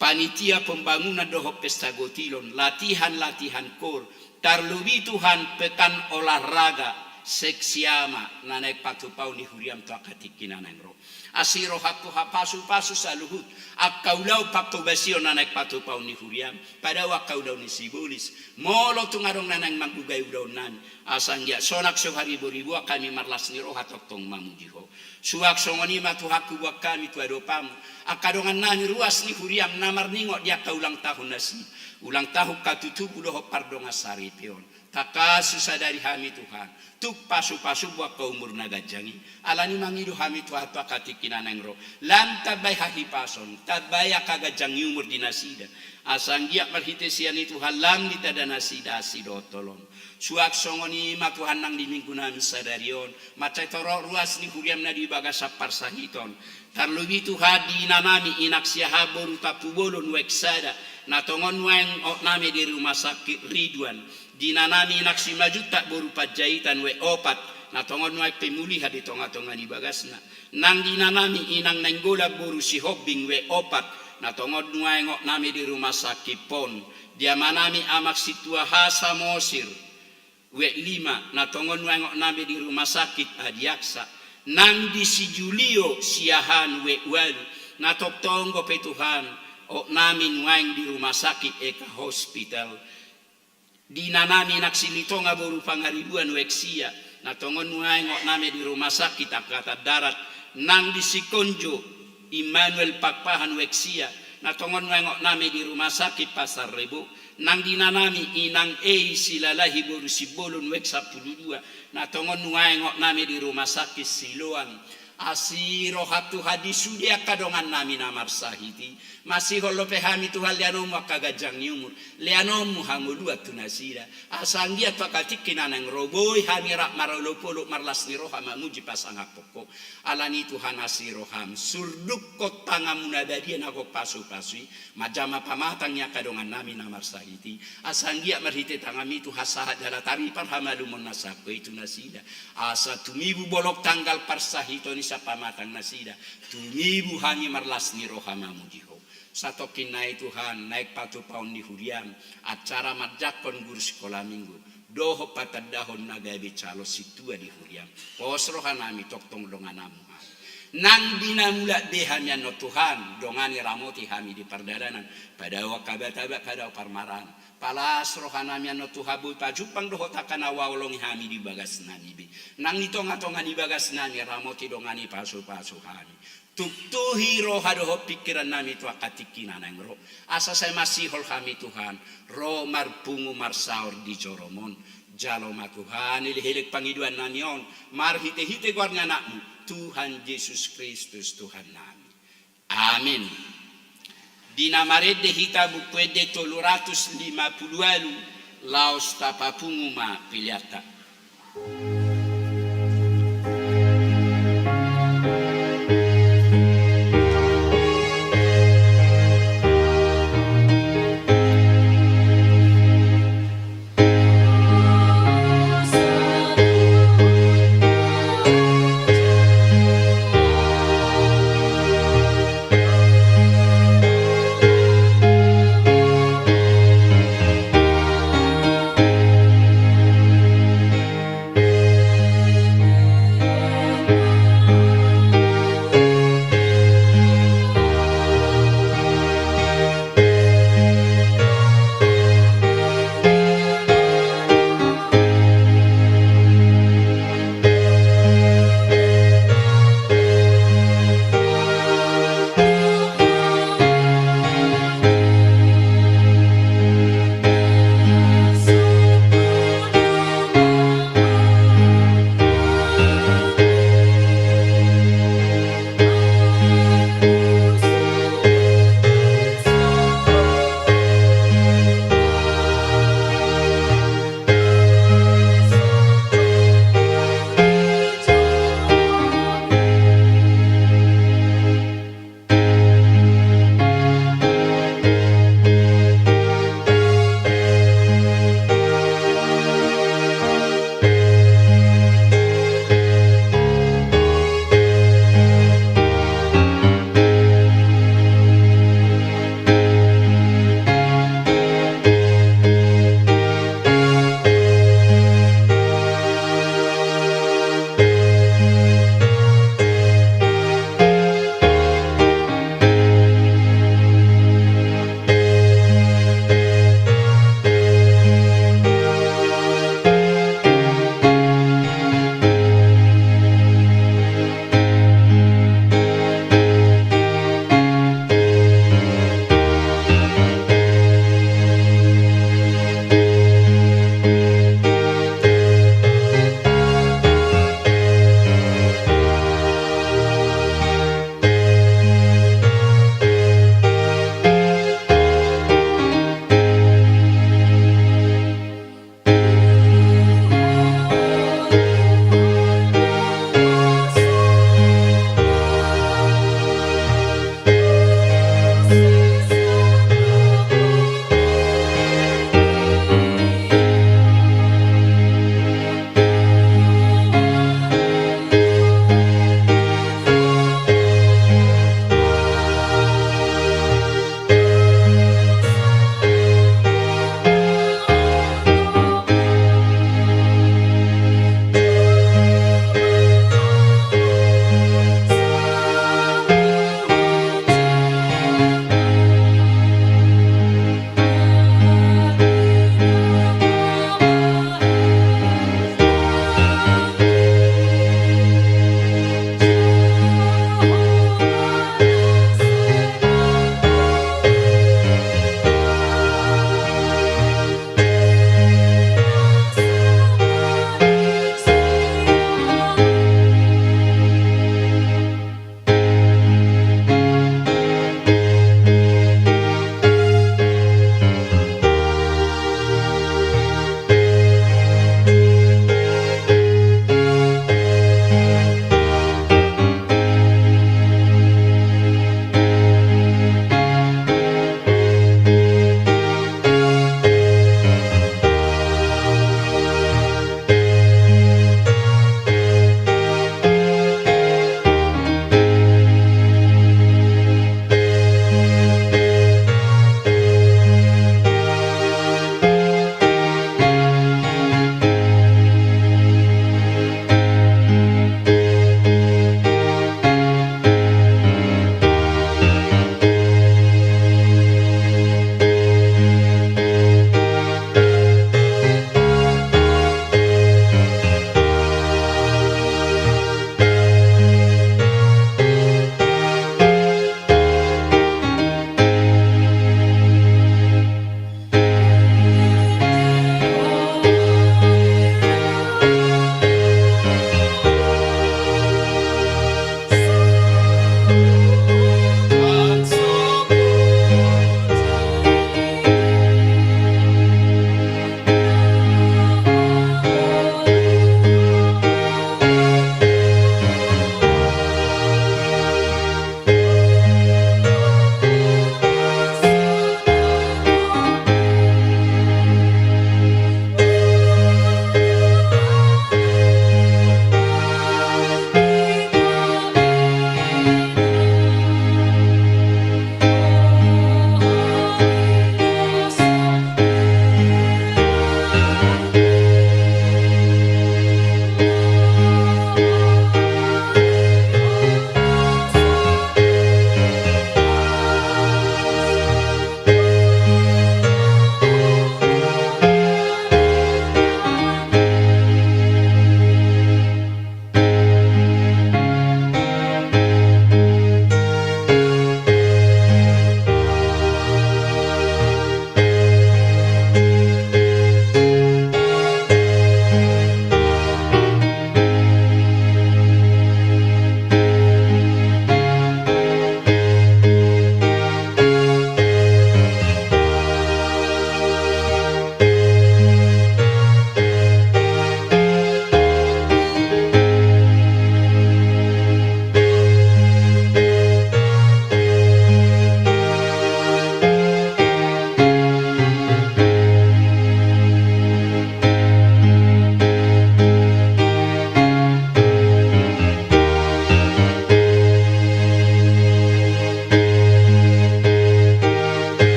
panitia pembangunan dohot pesta gotilon, latihan-latihan kor, tarlobi Tuhan pekan olahraga, seksi ama, na naeng patupaon ni huriaM tu angka tingki na naeng ro. Asi roham Tuhan pasupasu saluhut, angka ulaon pangkobasion na naeng patupaon ni huriaM, padao angka ulaon ni sibolis, molo tung adong na naeng manggugai ulaonnami, asa anggiat sonang so hariboriboan hami marlas ni roha tongtong mamuji Ho. Suang songon i ma Tuhan huboan hami tu adopanMu, angka dongannami ruas ni huriaM na marningot di angka ulang tahun nasida, ulang tahun hatutubu dohot pardongansaripeon. Tangkas husadari hami Tuhan, tung pasupasuMu angka umur na ganjang i. Alani mangido hami Tuhan tu angka tingki na naeng ro, lam tambai hahipason, tambai angka ganjang ni umur di nasida. Asa anggiat marhite sian i Tuhan lam ditanda nasida asi dohot holong. Suang songon i ma Tuhan nang di minggunami sadari on, mansai torop ruas ni huriaM na di bagasan parsahiton. Tarlobi Tuhan di inanami Inang Siahaan boru Tampubolon wijk sada, na tongon nuaeng otnami di rumah sakit Ridwan. Di inanami Inang Simanjuntak boru Panjaitan wijk opat, na tongon nuaeng pemulihan di tongatonga ni bagasna. Nang di inanami Inang Nainggolan boru Sihombing wijk opat, na tongon nuaeng otnami di rumah sakit Pon. Di amanami Amang Sintua Hasa Mosir wijk lima, na tongon nuaeng otnami di rumah sakit Adiaksa. Nang di si Julio Siahaan wijk ualu, na tongtong dope Tuhan, otnami nuaeng di rumah sakit Eka Hospital. Di inanami Inang Silitonga boru Pangaribuan wijk sia, na tongon nuaeng otnami di rumah sakit Angkatan Darat. Nang di si Konjo Immanuel Pakpahan wijk sia, na tongon nuaeng otnami di rumah sakit Pasar Rebo. Nang di inanami Inang Ei Silalahi boru Simbolon wijk sampulu dua, na tongon nuaeng otnami di rumah sakit Siloam. Asi roham Tuhan di sude angka dongannami na marsahit i. Masihol dope hami Tuhan leanonMu angka ganjang ni umur, leanonMu hangoluan tu nasida. Asa anggiat tu angka tingki na naeng ro boi hami rap marolopolop marlas ni roha mamuji pasangaphon Ho. Alani Tuhan asi roham, surdukkon tanganMu na badia na gok pasupasu i, manjama pamatang ni angka dongannami na marsahit i. Asa anggiat marhite tanganMi Tuhan sahat jala taripar hamalumon na sangko i tu nasida. Asa tumibu bolon tanggal parsahiton i sian pamatang nasida. Tumibu hami marlas ni roha mamuji Ho. Satongkin nai Tuhan, naeng patupaon ni huriaM, acara manjangkon guru sikola minggu, dohot patandahon na gabe calon sintua di huriaM. Pos rohanami tongtong dongananMu hami. Nang di na mulak be hami annon Tuhan, dongani ramoti hami di pardalanan, padao angka batabata, padao parmaraan. Palas rohanami annon Tuhan boi pajumpang dohot angka na huhaholongi hami di bagasnami be. Nang di tongatonga ni bagasnami ramoti dongani pasupasu hami. Tuktuhi roha dohot pingkirannami tu angka tingki na naeng ro. Asa sai masihol hami Tuhan, ro marpungu marsaor di joroMon. Jalo ma Tuhan, elekelek pangidoannami on, marhitehite goar ni AnakMu, Tuhan Jesus Kristus Tuhannami. Amin. Di na marende hita Buku Ende tolu ratus lima pulu ualu, laos tapapungu ma peleanta.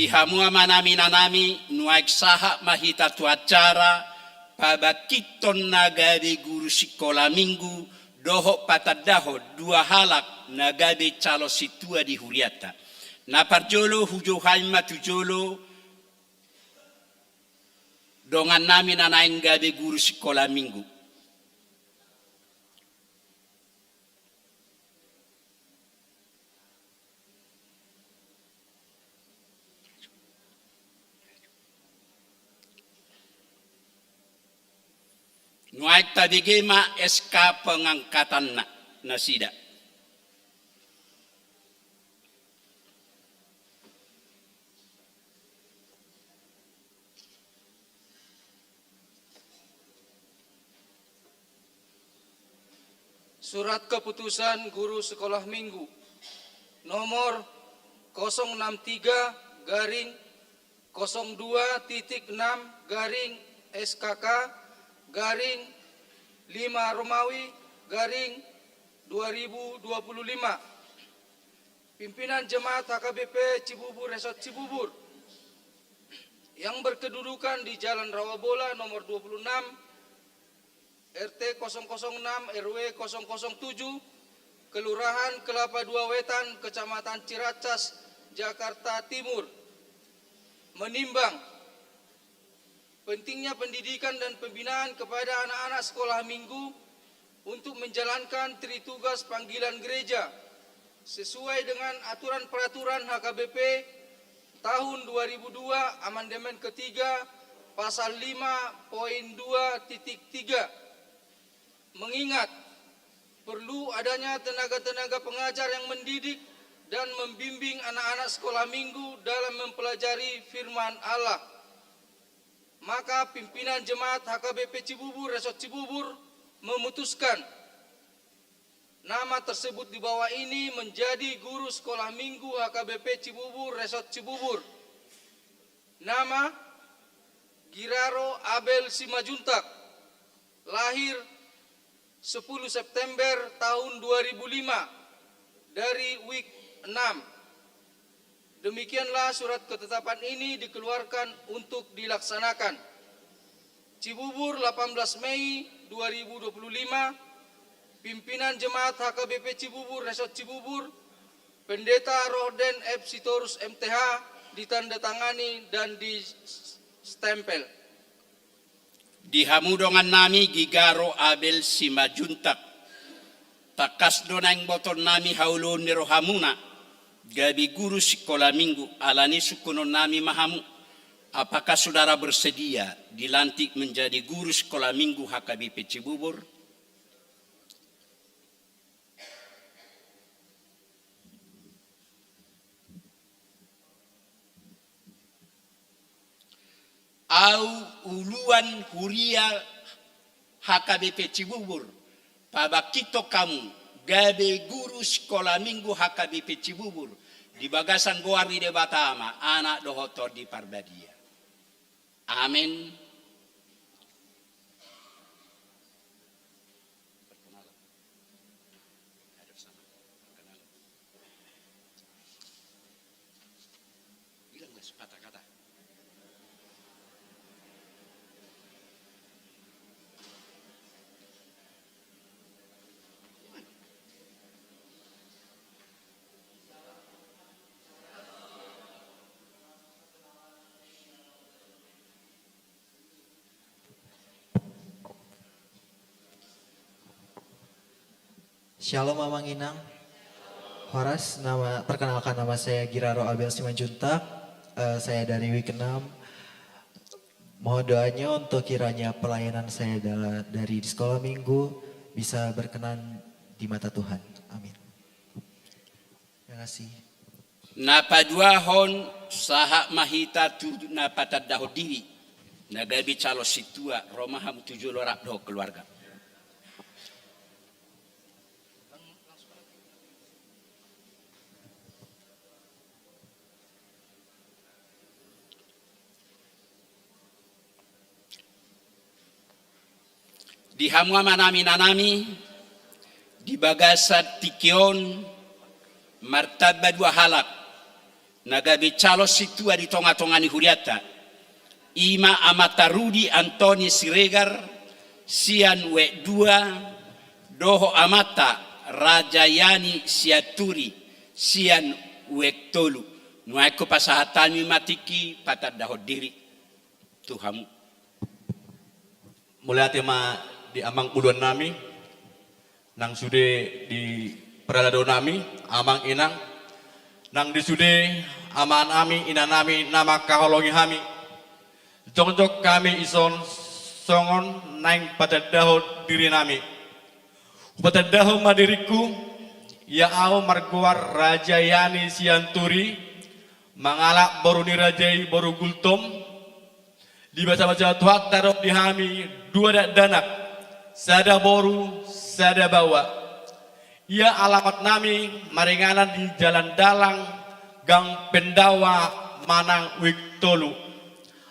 Di hamu amanami inanami, nuaeng sahat ma hita tu acara pabangkithon na gabe guru sikola minggu dohot patandahon dua halak na gabe calon sintua di hurianta. Na parjolo hujou hami ma tu jolo dongannami na naeng gabe guru sikola minggu. Nuaeng tabege ma S K pengangkatanna nasida. Surat keputusan guru sekolah minggu nomor kosong enam tiga garing kosong dua titik enam garing S K K garing lima Romawi garing dua ribu dua puluh lima. Pimpinan Jemaat H K B P Cibubur Resort Cibubur yang berkedudukan di Jalan Rawabola nomor dua puluh enam, R T kosong kosong enam, R W kosong kosong tujuh, Kelurahan Kelapa Dua Wetan, Kecamatan Ciracas, Jakarta Timur, menimbang pentingnya pendidikan dan pembinaan kepada anak-anak sekolah minggu untuk menjalankan tritugas panggilan gereja sesuai dengan aturan peraturan H K B P tahun dua ribu dua, amandemen ketiga, pasal lima poin dua titik tiga. Mengingat perlu adanya tenaga-tenaga pengajar yang mendidik dan membimbing anak-anak sekolah minggu dalam mempelajari firman Allah. Maka pimpinan Jemaat H K B P Cibubur Resort Cibubur memutuskan nama tersebut di bawah ini menjadi guru sekolah minggu H K B P Cibubur Resort Cibubur. Nama: Giraro Abel Simajuntak, lahir sepuluh September tahun dua ribu lima, dari WIK enam. Demikianlah surat ketetapan ini dikeluarkan untuk dilaksanakan. Cibubur, delapan belas Mei dua ribu dua puluh lima, pimpinan Jemaat H K B P Cibubur Resort Cibubur, Pendeta Rohden F Sitorus M T H, ditandatangani dan di stempel. Di hamu dongannami Giraro Abel Simajuntak, tangkas do naeng botonnami haoloon ni rohamuna gabe guru sikola minggu, alani sungkunonnami ma hamu, apakah saudara bersedia dilantik menjadi guru sikola minggu H K B P Cibubur? Au uluan huria H K B P Cibubur, pabangkithon hamu gabe guru sikola minggu H K B P Cibubur, di bagasan goar ni Debata Ama, Anak dohot Tondi Parbadia. Amen. Bilang lah sepatah kata. Shalom, Amang Inang. Horas, nama, perkenalkan, nama saya Giraro Abel Simanjuntak. Eh, saya dari WIK enam. Mohon doanya untuk kiranya pelayanan saya dala-, dari di sekolah minggu bisa berkenan di mata Tuhan. Amin. Terima kasih. Na paduahon, sahat ma hita tu na patandahon diri, na gabe calon sintua, ro ma hamu tu jolo rap dohot keluarga. Di hamu amanami inanami, di bagasan tingki on martamba dua halak Na gabe calon sintua di tonga-tonga ni hurianta, i ma Amanta Rudi Antoni Siregar sian Uek dua, dohot Amanta Raja Yani Sianturi sian Uek tolu. Nuaeng hupasahat hami ma tingki patandahon diri tu hamu. Mauliate ma di amang uluan nami, nang sude di parhalado nami, amang inang, nang di sude ama nami, ina nami, na mangkaholongi hami. Jongjong hami dison songon naeng patandahon diri nami. Hupatandahon ma diringku, ia ahu margoar Raja Yani Sianturi, mangalap boru ni raja i boru Gultom, dibasabasa Tuhanta do di hami dua dakdanak, sada boru, sada baoa. Ia alamat nami maringanan di Jalan Dalang, Gang Pendawa, manang Uek tolu.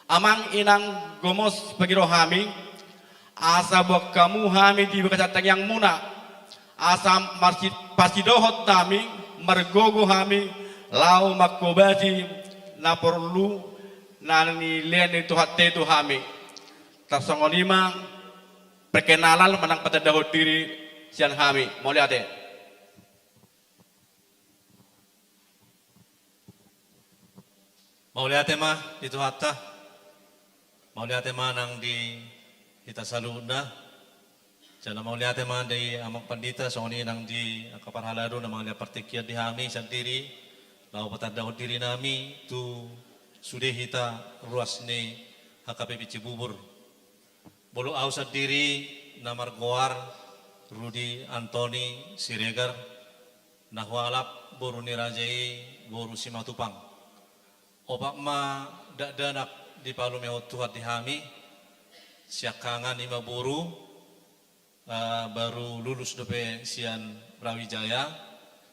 Amang inang, gomos pangido hami, asa boan hamu hami di bagasan tangiangmuna, asa marsi-, pasidohot hami, margogo hami, laho manghobasi na porlu na nilean ni Tuhanta i tu hami. Tarsongon i ma perkenalan manang patandahon diri sian hami. Mauliate. Mauliate ma di Tuhanta. Mauliate ma nang di hita saluhutna. Jala mauliate ma di amang pandita, songon i nang di angka parhalado na mangalehon partingkian di hami sandiri, laho patandahon diri nami tu sude hita ruas ni H K P P Cibubur. Molo ahu sandiri na margoar Rudi Antoni Siregar, na hualap boru ni raja i boru Simatupang. Opat ma dakdanak dipalumehon Tuhan di hami, siangkangan i ma boru, eh, baru lulus dope sian Brawijaya,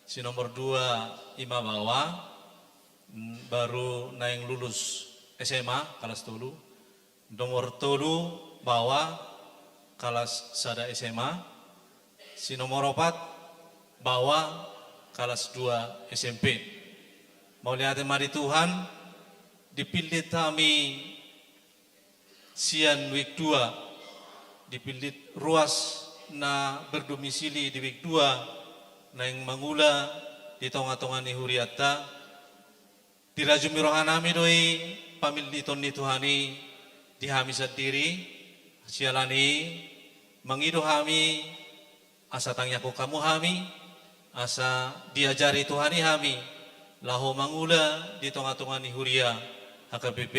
si nomor dua i ma baoa, mm, baru naeng lulus S M A kelas tolu, nomor tolu baoa kelas sada S M A, si nomor opat baoa kelas dua S M P. Mauliate ma di Tuhan, dipillit hami sian Uek dua, dipillit ruas na berdomisili di Uek dua, naeng mangula di tonga-tonga ni hurianta. Dirajumi roha nami do i pamilliton ni Tuhan i di hami sandiri, siala ni i mangido hami asa tangiangkon hamu hami, asa diajari Tuhan i hami, laho mangula di tonga-tonga ni huria H K P P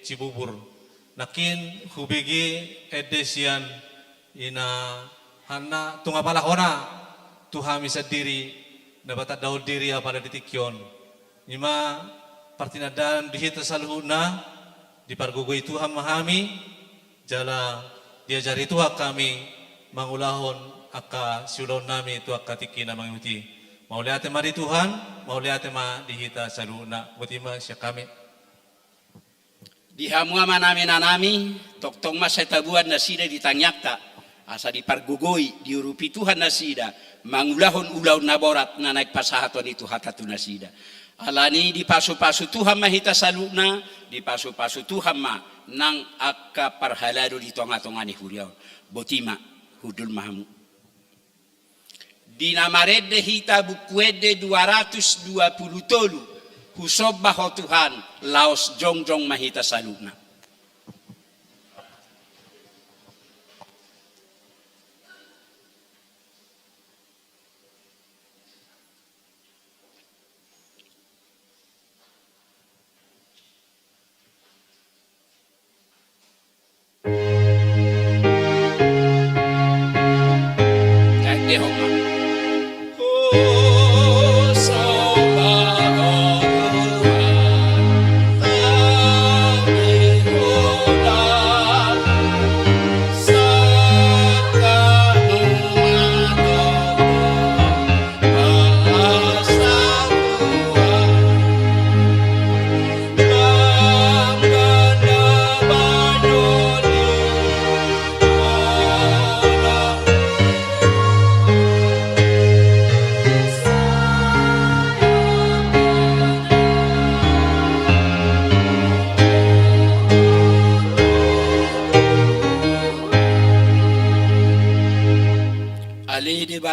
Cibubur. Nangkin hubege ende sian ina Hanna tung apala hona tu hami sandiri, na patandahon diri apala di tingki on. I ma partinandaon di hita saluhutna, dipargogoi Tuhan ma hami, jala diajari Tuhan hami mangulahon angka siulaon nami tu angka tingki na mangihut i. Mauliate ma di Tuhan, mauliate ma di hita saluhutna. Boti ma sian hami. Di hamu ama nami, ina nami, tongtong ma sai taboan nasida di tangiangta, asa dipargogoi, diurupi Tuhan nasida mangulahon ulaon na borat na naeng pasahaton ni Tuhanta tu nasida. Alani i dipasupasu Tuhan ma hita saluhutna, dipasupasu Tuhan ma nang angka parhalado di tonga-tonga ni huria on. Boti ma, hundul ma hamu. Di na marende hita Buku Ende dua ratus dua puluh tolu, husomba Ho Tuhan, laos jongjong ma hita saluhutna.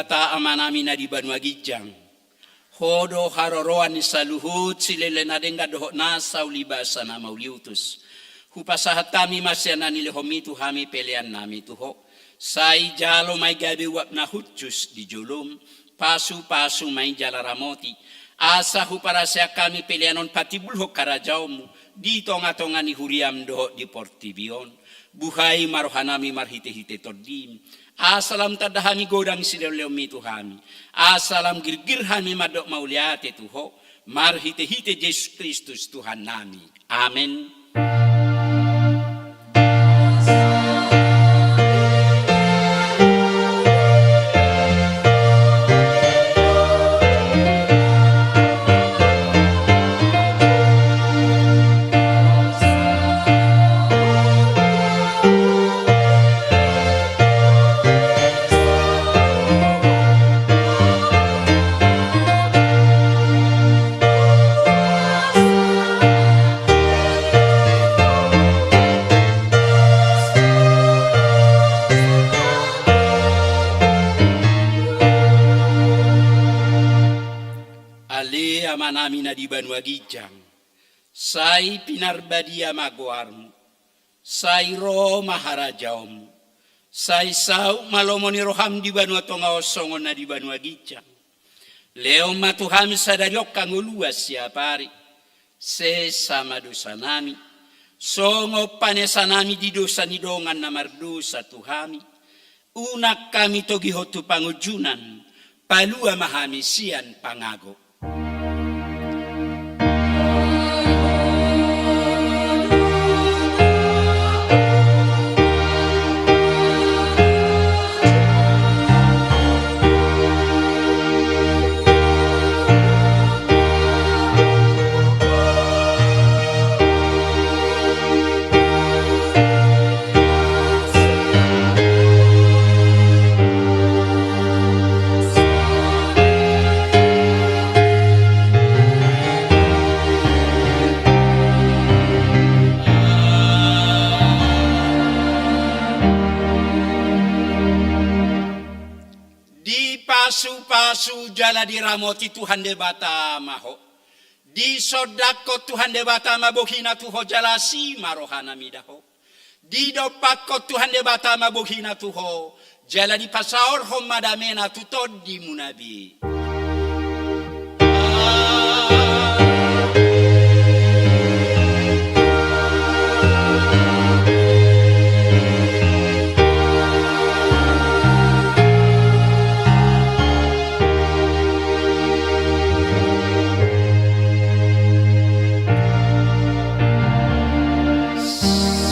Debata Amanami na di banua ginjang, Ho do haroroan ni saluhut silele na denggan dohot nasa ulibasa na mauliutus. Hupasahat hami ma sian na nilehonMi tu hami peleannami tu Ho. Sai jalo ma i gabe uap na hushus di joloM, pasupasu ma i jala ramoti, asa huparaseak hami pelean on patimbulhon harajaonMu di tongatonga ni huriaM dohot di portibi on. Buhai ma rohanami marhitehite TondiM, asa lam tanda hami godang silehonlehonMi tu hami, asa lam girgir hami mandok mauliate tu Ho, marhitehite Jesus Kristus Tuhannami. Amen. Ale Amanami na di banua ginjang, sai pinarbadia ma goarMu, sai ro ma harajaonMu, sai saut ma lomo ni rohaM di banua tonga on songon na di banua ginjang. Lehon ma tu hami sadari on hangoluan siapari. Sesa ma dosanami, songon panesanami di dosa ni dongan na mardosa tu hami. Unang hami togihon tu pangunjunan, palua ma hami sian pangago. Dipasupasu jala diramoti Tuhan Debata ma ho. Disondangkon Tuhan Debata ma bohiNa tu ho jala asi ma rohaNa mida ho. Didompakkon Tuhan Debata ma bohiNa tu ho, jala dipasaorhon ma dameNa tu tondimuna be.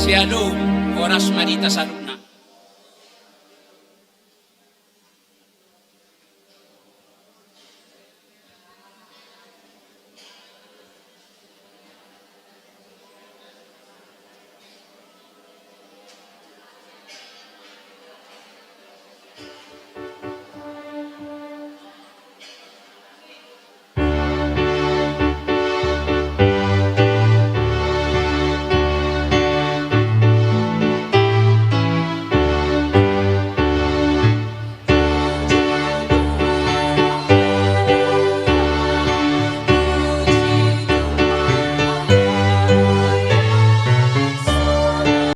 Syalom, horas ma di hita saluhut.